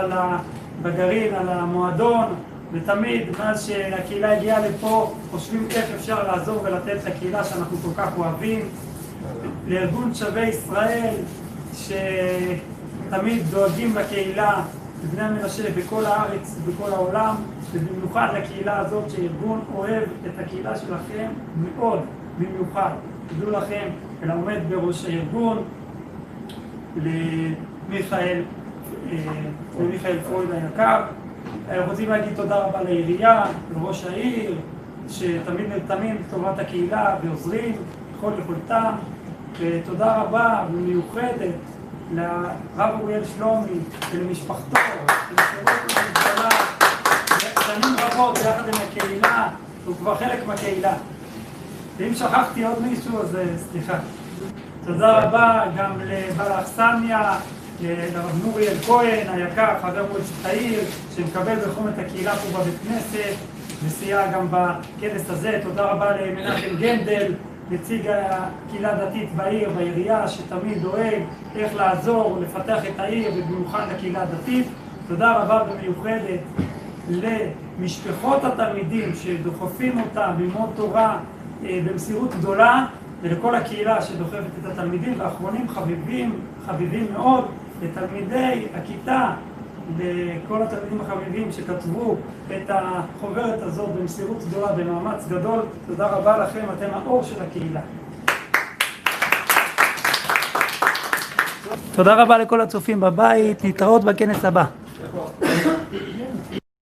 בגרעין, על המועדון, ותמיד מאז שהקהילה הגיעה לפה חושבים איך אפשר לעזור ולתת לקהילה שאנחנו כל כך אוהבים, לארגון שבי ישראל שתמיד דואגים לקהילה, לבני המנשה בכל הארץ ובכל העולם, ובמיוחד לקהילה הזאת שארגון אוהב את הקהילה שלכם מאוד, במיוחד. תדעו לכם, ולעומד בראש הארגון, למיכאל, למיכאל פרויד היקר. אנחנו רוצים להגיד תודה רבה לעירייה, לראש העיר, שתמיד נרתמים לטובת הקהילה ועוזרים בכל יכולתם. ותודה רבה ומיוחדת לרב אוריאל שלומי ולמשפחתו, שלמסירות גדולה, שנים רבות ביחד עם הקהילה, הוא כבר חלק מהקהילה. ואם שכחתי עוד מישהו, אז סליחה. תודה רבה גם לבעל האכסניה, לרב נוריאל כהן היקר, חבר מועצת העיר, שמקבל בחום את הקהילה פה בבית כנסת, וסייע גם בכנס הזה. תודה רבה למנחם גנדל, נציג הקהילה הדתית בעיר, בעירייה, שתמיד דואג איך לעזור, לפתח את העיר, ובמיוחד לקהילה הדתית. תודה רבה ומיוחדת למשפחות התלמידים שדוחפים אותם ללמוד תורה במסירות גדולה, ולכל הקהילה שדוחפת את התלמידים, ואחרונים חביבים, חביבים מאוד, לתלמידי הכיתה, לכל התלמידים החביבים שכתבו את החוברת הזאת במסירות גדולה, במאמץ גדול. תודה רבה לכם, אתם האור של הקהילה. תודה רבה לכל הצופים בבית, נתראות בכנס הבא.